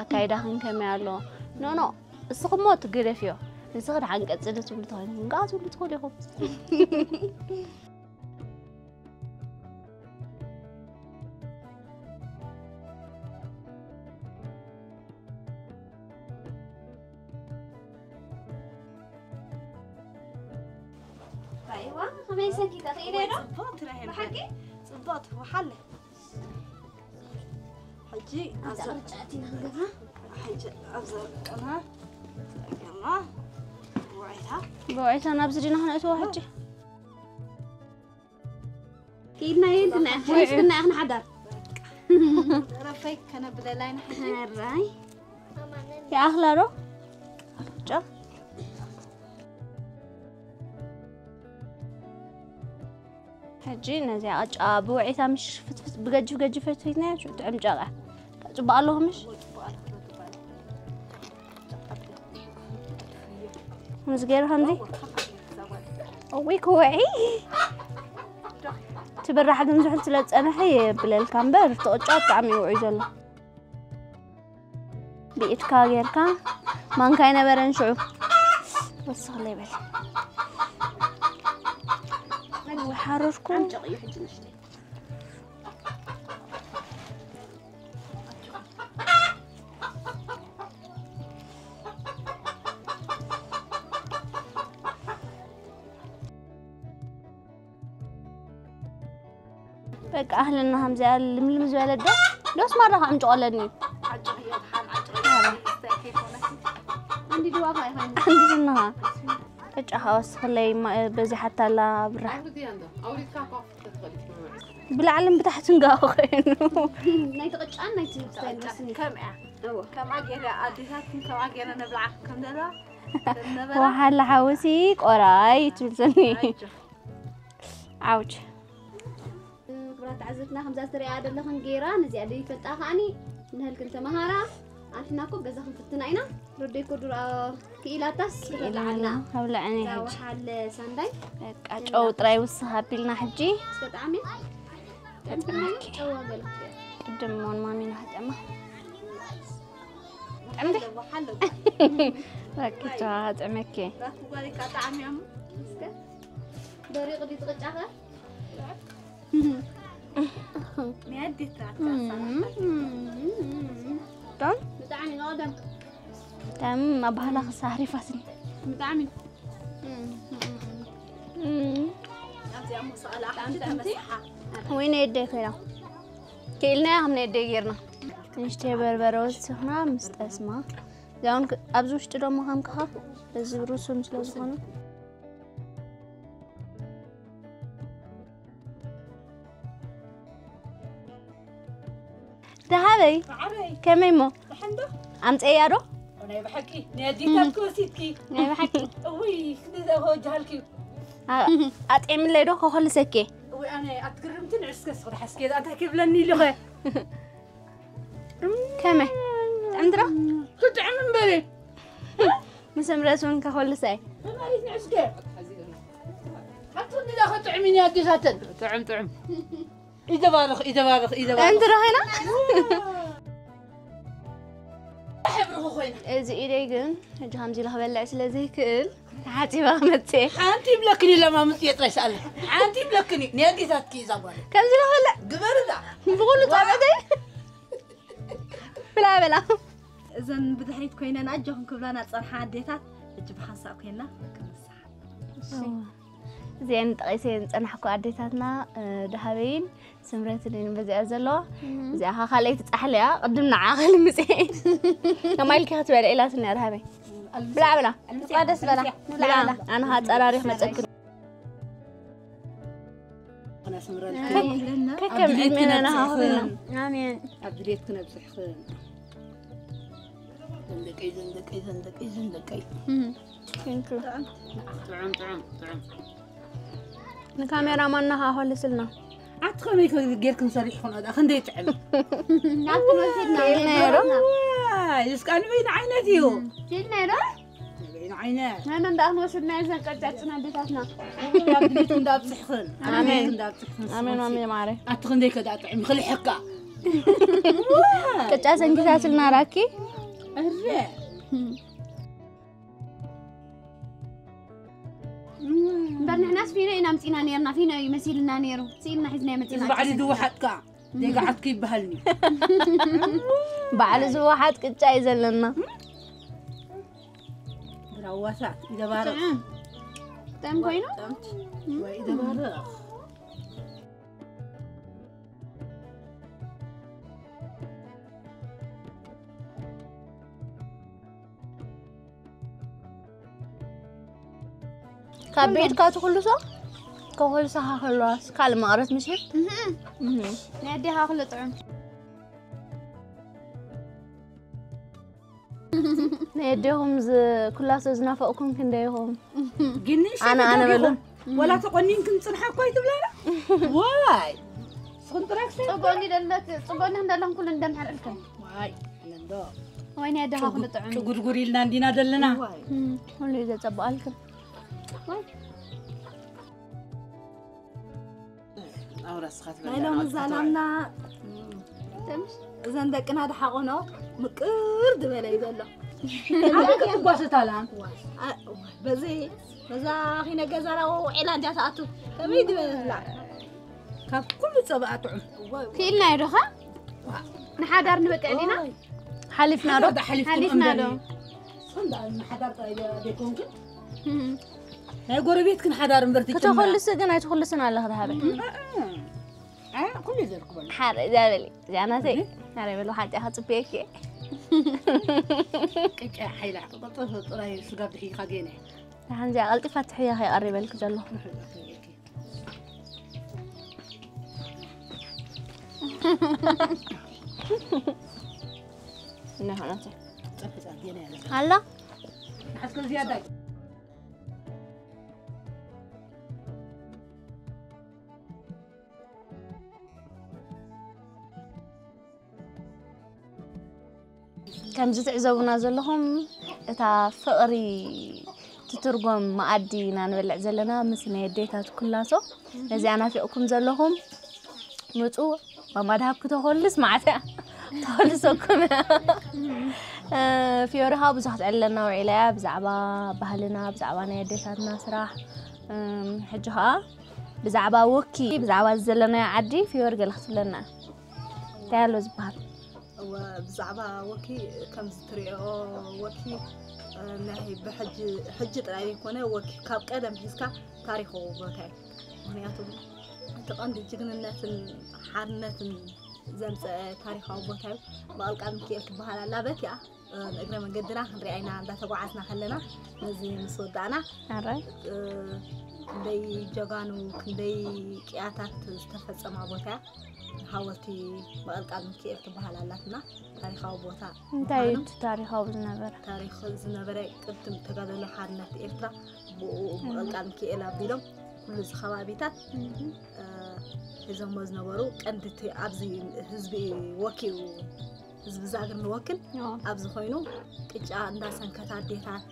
ኣካይዳኽን ከመይ ኣሎ? ኖ ኖ እስኹሞ ትግደፍዮ። ንስኺ ደሓን ቀጽሊ ትብሉ ተኾይንኩም ከኣ ትብሉ ትኽእሉ ኢኹም። ራይዋ ከመይ ሰኪታ ከይደ ዶ ጽቡቕ ትረሄ ብሓቂ ጽቡቕ ትወሓለ ሕጂ ኣብዛ ቅርጫ ኣቲና ክንገብራ ሕጂ ኣብዛ ቅና ጸገማ ውዒታ ብውዒታ ናብዚ ዲና ክነእትዎ ሕጂ። ከይድና የንትና ሒዝክና ኢኽን ሓዳር ረፈይ ከነብለላይ ንሕጂ ራይ ይኣኽላ ዶ? ጨው? ሕጂ ነዚኣ ቅጫ ብውዒታ ምሽ ፍትፍት ብገጅፍ ገጅፍ ፈትፊትናያ ሽዑ ጥዕም ጨቃ ጽቡቅ ኣለኹ ምሽ? ምስ ገይሩ ከምዚ እውይ ክውዒ ትብራሕ ግን ዝሑል ስለ ዝጸንሐ የብለልካ እምበር እቲ ቅጫ ብጣዕሚ ይውዒ ዘሎ። ብኢድካ ጌርካ ማንካ ኣይነበረን ሽዑ ወስኽ ለይበል ሓረርኩ በቃ ኣህልና ከምዚኣ ልምልም ዝበለት ዶ ዶስ ማራ ክዕምጭቆለኒ እንዲ ድዋኻ ይኾይኑ እንድዝንኻ ቅጫ ከወስኽለይ በዚሓታ ኣላ ብራሕ ብላዕልን ብታሕትን ጋር ኮይኑ ናይቲ ቅጫን ናይቲ ስታይል መስኒ ከምያ ከምኣ ገይረ ኣዴታትን ከምኣ ገይረ ነብልዓ ከም ዘለዋ ወሓላ ሓውሲ ቆራይ ትብል ዘኒ ዓውጅ ክብራት ተዓዘብትና ከምዛ ትሪኣ ዘለኽን ገይራ ነዚኣ ደይፈልጣ ከዓኒ ንህልክን ተመሃራ ኣንሕና ኮ በዛ ክንፍትና ኢና ረደይ ኮ ዱራ ክኢላታስ ክተብልዓልና ኣብልዐኒ እዛ ሕጂ ወሓለ ሳንዳይ በቃ ጨው ጥራይ ውስኽ ኣቢልና ሕጂ እስከ ጣዕሚ ተጠመኪ ጨዋ ገልክ ቅድም ሞን ማሚና ሕጠማ ጥዕምቲ ወሓለ በኪ ተዋ ጥዕመኪ ራኩ ጓሊካ ጣዕሚ ያሙ እስከ ደሪቕ ድዩ ትቕጫኸ ሚያዲት ናት ጣም ብጣዕሚ ንቐደም ጣም ኣባህላ ክሳሪፋትኒ ብጣዕሚ ኣብዚኣ ሙሰቐላ ሓንቲ ተመስሓ ወይነ የደይ ኮይና ክኢልናያ ከም ነየደይ ጌርና ንሽተይ በርበረ ወሲኽና ምስ ጠስማ እዚኣውን ኣብዚ ውሽጢ ደሞ ከምክኻ በዚ ሩሱን ስለ ዝኾነ ደሃበይ ዓበይ ከመይ እሞ ደሓን ዶ ኣምፀያ ዶ ናይ ብሓቂ ናይ ኣዴታት ክወሲድኪ ናይ ብሓቂ እውይ ክንደይ ዘወጃሃልኪ ኣጥዕምለይ ዶ ከኸልሰኬ እውይ ኣነ ኣትግርምቲ ንዕስከ ስኽዳ ሓስኬ እንታይ ክብለኒ ኢሉኸ ከመይ ጥዕምቲ ዶ ክጥዕም እምበሪ ምስ እምረስ እውን ከኸልሰይ ተማሪት ንዕስከ ሓንቲ ክንዲ ዳ ክጥዕም ኢና ኣዴታተን ጥዕም ጥዕም ይተባረኽ ይተባረኽ ይተባረኽ ጥዕምቲ ዶ ኮይና እዚ ኢደይ ግን ሕጂ ከምዚ ኢለ ክበልዕ ስለ ዘይክእል ተሓጺባ መጽእ። ሓንቲ ይብለክን እዩ ለማምጽ የጥረሽ ኣለ። ሓንቲ ይብለክን እዩ። ነዲታት ኪዛ ጓል። ከምዚ ኢለ ክበልዕ ግበርዛ። ብኹሉ ጻዕበተይ። ብላ በላ። እዘን ብድሕሪት ኮይነን ኣጆኹም ክብላና ጸንሓ ኣዴታት፣ ሕጂ ብሓንሳእ ኮይና ክንስሓ። እወ። እዚአን ጠቒሰ ዝጸናሕኩ ኣዴታትና፣ እ፣ ደሃበይን ስምረትን እየን በዚኣ ዘለዋ። እዚኣ ኸዓ ካልኣይቲ ጻሕሊ እያ፣ ቅድም ንዓ ኸልምጽ እየ። ከማይ ኢልኪ ክትበልዒ ኢላትኒ እያ ደሃበይ። ብላዕ ብላ። እኳ ደስ በላ። ብላዕ ብላ። ኣነ ኸዓ ጸራሪኽ መጸክን። ኣሜን። ከከም ዕድሜና ናሃኽብና። ኣሜን። ኣብ ድሌት ክነብፅሕኽን። ዘንደቀይ፣ ዘንደቀይ፣ ዘንደቀይ፣ ዘንደቀይ። Thank you። ጥዑም፣ ጥዑም፣ ጥዑም። ንካሜራ ማና ኸዓ ሆልስልና። ኣቲ ከመይ ከ-፣ ጌርክን ሰሪሕክን ኣዳ ክንደይ ጥዕም። ናብቲ መሲድና ኢልና ነይሩ። ዋይ፣ እስካ ንበይኑ ዓይነት እዩ። ኢልና ነይሩ። ንበይኑ ዓይነት። ናይ መን ደኣ ክንወስድ ናይ ዘን ቀጫጭን ኣዴታትና። ኣብ ድሌት እንዳብፅሕኽን። ኣብ ኣሜን። ድሌት እንዳብፅሕኽን ኣሜን፣ ስኹምሲ። ኣሜን፣ ማረ። ኣቲ ክንደይ ከ ደኣ ጥዕም ይኽልሐካ። ቅጫ ሰንኪታትልና ራኪ። እረ። እምበር ንሕናስ ፊኖ ኢና ኣምፂና ነይርና፣ ፊኖ እዩ መሲልና ነይሩ። ስኢልና ሒዝና መፂና። እዚ ባዕሉ ዝወሓጥካ፣ ደጋ ዓትኪ ይበሃልኒ። ባዕሉ ዝወሓጥ ቅጫ እዩ ዘለና። ብራዋሳት፣ ይደባርቕ። ጥዑም። ጥዑም ኮይኑ? ጥዑም። ወይ ይደባርቕ። ካብ ቤትካ ትኹልሶ? ከኹልሰኻ ከለዋስ ካልእ መቐረት ምሽ? እህ። እህ። ናይ ኣዴኻ ክሉ ጥዑም። ናይ ኣዴኹም ዝ-፣ ኩላሶ ዝናፈቕኩም ክንደይ ኢኹም? ግን ኣነ፣ ኣነ በሉ። ወላ ተቆኒንክን ጽንሓ እኮ ኣይትብላና። ዋይ። ስኹም ጥራይ ክሰ-፣ ጽቡቕኒ ደለክ-፣ ጽቡቕኒ እንዳለኹም ኩሉ እንደምሕር እልክን። ዋይ፣ ነንዶ። ወይኔ ኣዴኻ ኩሉ ጥዑም። ጭጉድጉድ ኢልና እንዲና ዘለና። ዋይ። እም፣ ኩሉ እዩ ዘጸብቐልክን። ዋይ። ኣውራ ስኻ ናይ ትበልዕ ሎሚ ናውቲ ዛላምና፣ ትበልዕ። እም፣ እዘን ደቅና ድሓቆኖ ምቅር ዝበለ እዩ ዘሎ። ኣነ ክትጓሰት ኣላን። ዋ፣ አ-፣ በዚ፣ በዛ ኺነ ገዛና ውዒላ እንዲያ ትኣቱ። ከመይ ዝበላ? ካብ ኩሉ ጸባኣ ጥዑም። ክኢልናዮ ዶ ኸ? ዋ። ንሓዳር ንበቅዕ ዲና? ኦይ። ሓሊፍና ዶ? ሓዳር ዶ ሓሊፍኩም ሓሊፍና ዶ? እምበሪ። ሰንዳ ንሓዳር ጥራይ ደ-፣ ደይኮንኩ። እም። ናይ ጎረቤትክን ሓዳር እምበር ትጭምራ። ክትኹልሲ ግን ኣይትኹልስን ኣለኽ ዝሃበ። እም። እ-፣ እ-፣ እ-፣ ኩሉ እዩ ዘልኩ በሉ። ሓረ፣ እዚኣ በሊ። እዚኣ ናተይ። እም። ሓረ በሉ፣ ሓንቲኣ ከጽብየኪ እየ። ቅጫ ሓይላ፣ ቅልጥፍ ጥራይ ስጋ ብድሕሪኻ ገይነ። ደሓን እዚኣ ቀልጢፋ ትሕያ ከይቐሪበልኪ ዘለኹ። እናኾነተ። ኣላ? ሓስከ ዝያዳይ። ከምዚ ትዕዘቡና ዘለኹም፣ እታ ፍቕሪ ትትርጎም መኣዲ ኢና ንበልዕ ዘለና ምስ ናይ ኣዴታት ኩላሶ። ነዚኣ ናፊቕኩም ዘለኹም፣ ምጹ፣ ማማ ደሃብ ክተኾልስ መዓት እያ ተኾልሰኩም። እ፣ ፊዮሪ ኸኣ ብዙሕ ትዕልለና ውዒላ እያ፣ ብዛዕባ ባህልና፣ ብዛዕባ ናይ ኣዴታትና ስራሕ። እም፣ ሕጂ ኸኣ ብዛዕባ ወኪ፣ ብዛዕባ ዘለናዮ ዓዲ ፊዮሪ ገለ ክትብለና። እንታይ ኣሎ ዝበሃል? እወ፣ ብዛዕባ ወኪ ከምዚ ትሪኦ፣ ወኪ፣ እ፣ ናይ ብሕጂ፣ ሕጂ ጥራይ ዘይኮነ፣ ወኪ ካብ ቀደም ሒዝካ ታሪኻዊ ቦታ እዩ። ምኽንያቱ እቲ ቀንዲ ጅግንነትን ሓርነትን ዘምፀአ ታሪኻዊ ቦታ እዩ። መቐል ቃል ሚካኤል ትበሃል ኣላ። በቲኣ፣ እ፣ ንእግረ መንገድና ክንሪኣ ኢና እንዳተጓዓዝና ከለና፣ ነዚ ምስ ወዳእና፣ ኣራይ። እ፣ ክንደይ ጀጋኑ፣ ክንደይ ቅያታት ዝተፈጸማ ቦታ እያ። ሓወልቲ መቐል ቃል ሚካኤል ትበሃል ኣላትና፣ ታሪኻዊ ቦታ እንታይ እዩ ምዃኑ። እቲ ታሪኻዊ ዝነበረ? ታሪኽ ዝነበረ ቅድም ተጋደሎ ሓርነት ኤርትራ ብኡ መቐል ቃል ሚካኤል ኣቢሎም ኩሉ እዚ ከባቢታት፣ እህ። እ፣ ሒዞሞ ዝነበሩ ቀንዲ እቲ ኣብዚ ህዝቢ ወኪኡ፣ ህዝቢ ዛግር ንወክል ኦ። ኣብዚ ኮይኑ ቅጫ እንዳሰንከታ ኣዴታት፣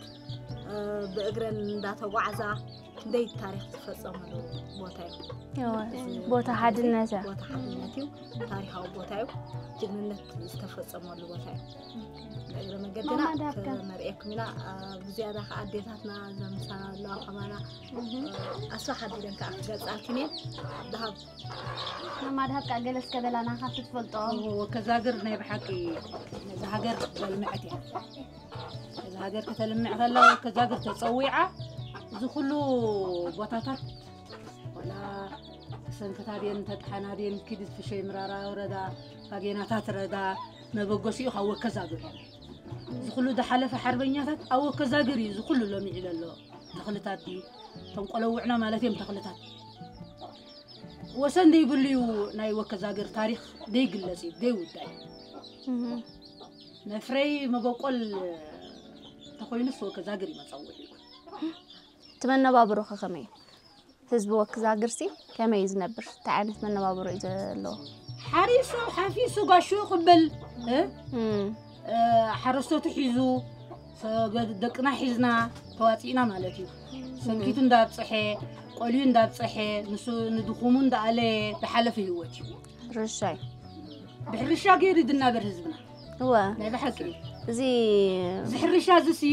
እ፣ ብእግረን እንዳተጓዕዛ ደይ ታሪኽ ዝፈጸመሉ ቦታ እዩ። እወ፣ ቦታ ሓድነት እያ። ቦታ ሓድነት እዩ። ታሪኻዊ ቦታ እዩ። ጅግንነት ዝተፈጸመሉ ቦታ እዩ። እግረ መገድና ማማ ዳርካ። ከነርእየኩም ኢና። ብዝያዳ ከዓ ኣዴታትና ዘምሳና ኣለዋ ከማና ኣስፋ ሓቢረን ከዓ ክገልጻልክን እየን። ድሃብ ማማዳብ ቃ ገለስ ከበላና ካብቲ ትፈልጦ ወከዛግር ናይ ብሓቂ ነዚ ሃገር ዘልምዐት እያ። ነዚ ሃገር ከተልምዕ ከላ ወከዛግር ተፀዊዓ እዚ ኩሉ ቦታታት ወላ ሰንከታቤን ተጥሓናቤን ኪድ ፍሸይ ምራራ ወረዳ ፋጌናታት ረዳ መበገሲኡ ካብ ወከዛግር እዩ። እዚ ኩሉ ዝሓለፈ ሓርበኛታት ኣብ ወከዛግር እዩ እዚ ኩሉ ሎሚ ይዕለ ኣሎ። ተኽልታት ድዩ እቶም ቆለውዕና ማለት እዮም ተኽልታት ወሰን ዘይብሉ እዩ። ናይ ወከዛግር ታሪኽ ዘይግለጽ እዩ ዘይውዳእ እዩ። እህ። መፍረይ መበቆል ተኾይኑስ ወከዛግር እዩ መጸውዒ እዩ። እቲ መነባብሮ ከ ከመይ እዩ? ህዝቢ ወክዛግርሲ ከመይ እዩ ዝነብር? እንታይ ዓይነት መነባብሮ እዩ ዘለዎ? ሓሪሱ ሓፊሱ ጋሹ ይቕበል እ? እም፣ እ፣ ሓረስቶቱ ሒዙ ሰ- ደቅና ሒዝና ተዋፂእና ማለት እዩ። ሰንኪቱ እንዳብፀሐ ቆልዩ እንዳብፀሐ ንሱ ንድኹሙ እንዳኣለየ ዝሓለፈ ህይወት እዩ። ርሻይ ብሕርሻ ገይሩ ዝናበር ህዝብና እወ ናይ ብሓቂ እዩ። እዚ እዚ ሕርሻ እዚሲ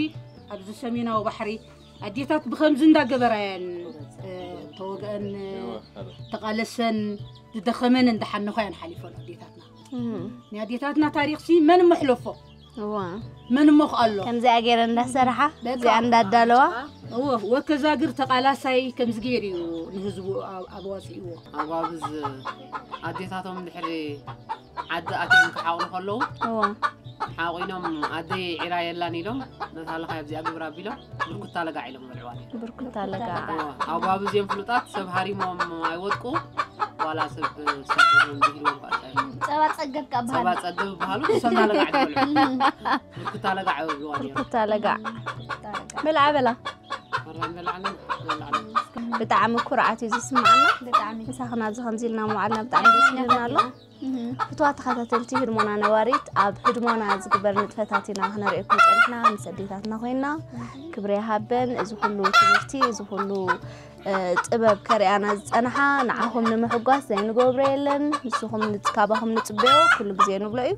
ኣብዚ ሰሜናዊ ባሕሪ ኣዴታት ብከምዚ እንዳገበራየን እ፣ ተወግአን ተቃለሰን ዝደኸመን እንዳሓነኳ እየን ሓሊፈን ኣዴታትና። እም፣ ናይ ኣዴታትና ታሪኽሲ መን መሕለፎ እወ መን ሞኽ ኣሎ ከምዚኣ ገይረ እንዳሰራሓ በቃ። እዚኣ እንዳዳለዋ እወ ወከዛግር ተቃላሳይ ከምዚ ገይሩ እዩ ንህዝቡ ኣብ- ኣብ ዋፅእዎ። ኣጓብዝ ኣዴታቶም ድሕሪ ዓዲ ኣትዮም ክሓቑኑ ከለዉ እወ ሓቑኖም ኣደይ ዒራ የላን ኢሎም ነታ ለኻይ ኣብዚኣ ግብር ኣቢሎም ብርኩታ ለጋዕ ኢሎም በልዕዋ ነይሮም። ብርኩታ ለጋዕ እወ፣ ኣጓብዝ እዮም ፍሉጣት ሰብ ሃሪሞም ኣይወድቁ ዋላ ሰብ ሰብ ኢሎም እንዲህ ኢሎም ባዕታይ ፀባ ፀገብ ካብ ጸባ በሃል ጸገብ በሃሉ ሰና ለጋዕ ትበልዑ ብርኩታ ለጋዕ ይብልዋ ነይሮም። ብርኩታ ለጋዕ ብልዓ በላ መራን በላዕን በላዕን ብጣዕሚ ኩርዓት እዩ ዝስምዓና። ብጣዕሚ ምሳኽና ኣብዚ ከምዚ ኢልና መዋዕልና ብጣዕሚ ደስ ይብልና ኣሎ። ፍትዋ ተኸታተልቲ ህድሞና ነዋሪት ኣብ ህድሞና ዝግበር ንጥፈታት ኢና ክነርእየኩም ጸኒሕና ምስ ኣዴታትና ኮይና ክብሪ ይሃበን። እዚ ኩሉ ትምህርቲ እዚ ኩሉ እ፣ ጥበብ ከርእያና ዝጸንሓ ንዓኹም ንምሕጓስ ዘይንገብሮ የለን። ንስኹም ንጽ- ካባኹም ንጽበዮ ኩሉ ግዜ ንብሎ እዩ።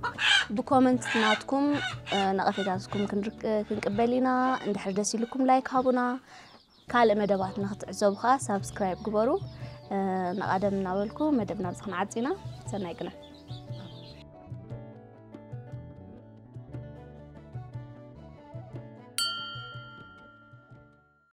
ብኮመንት ናትኩም እ፣ ነቐፌታትኩም ክንርክ- ክንቅበል ኢና። እንድሕር ደስ ኢልኩም ላይክ ሃቡና። ካልእ መደባት ንክትዕዘቡ ከዓ ሳብስክራይብ ግበሩ። እ፣ ንቐደም እናበልኩ መደብና ኣብዚ ክንዓጽ ኢና። ሰናይ ቅነ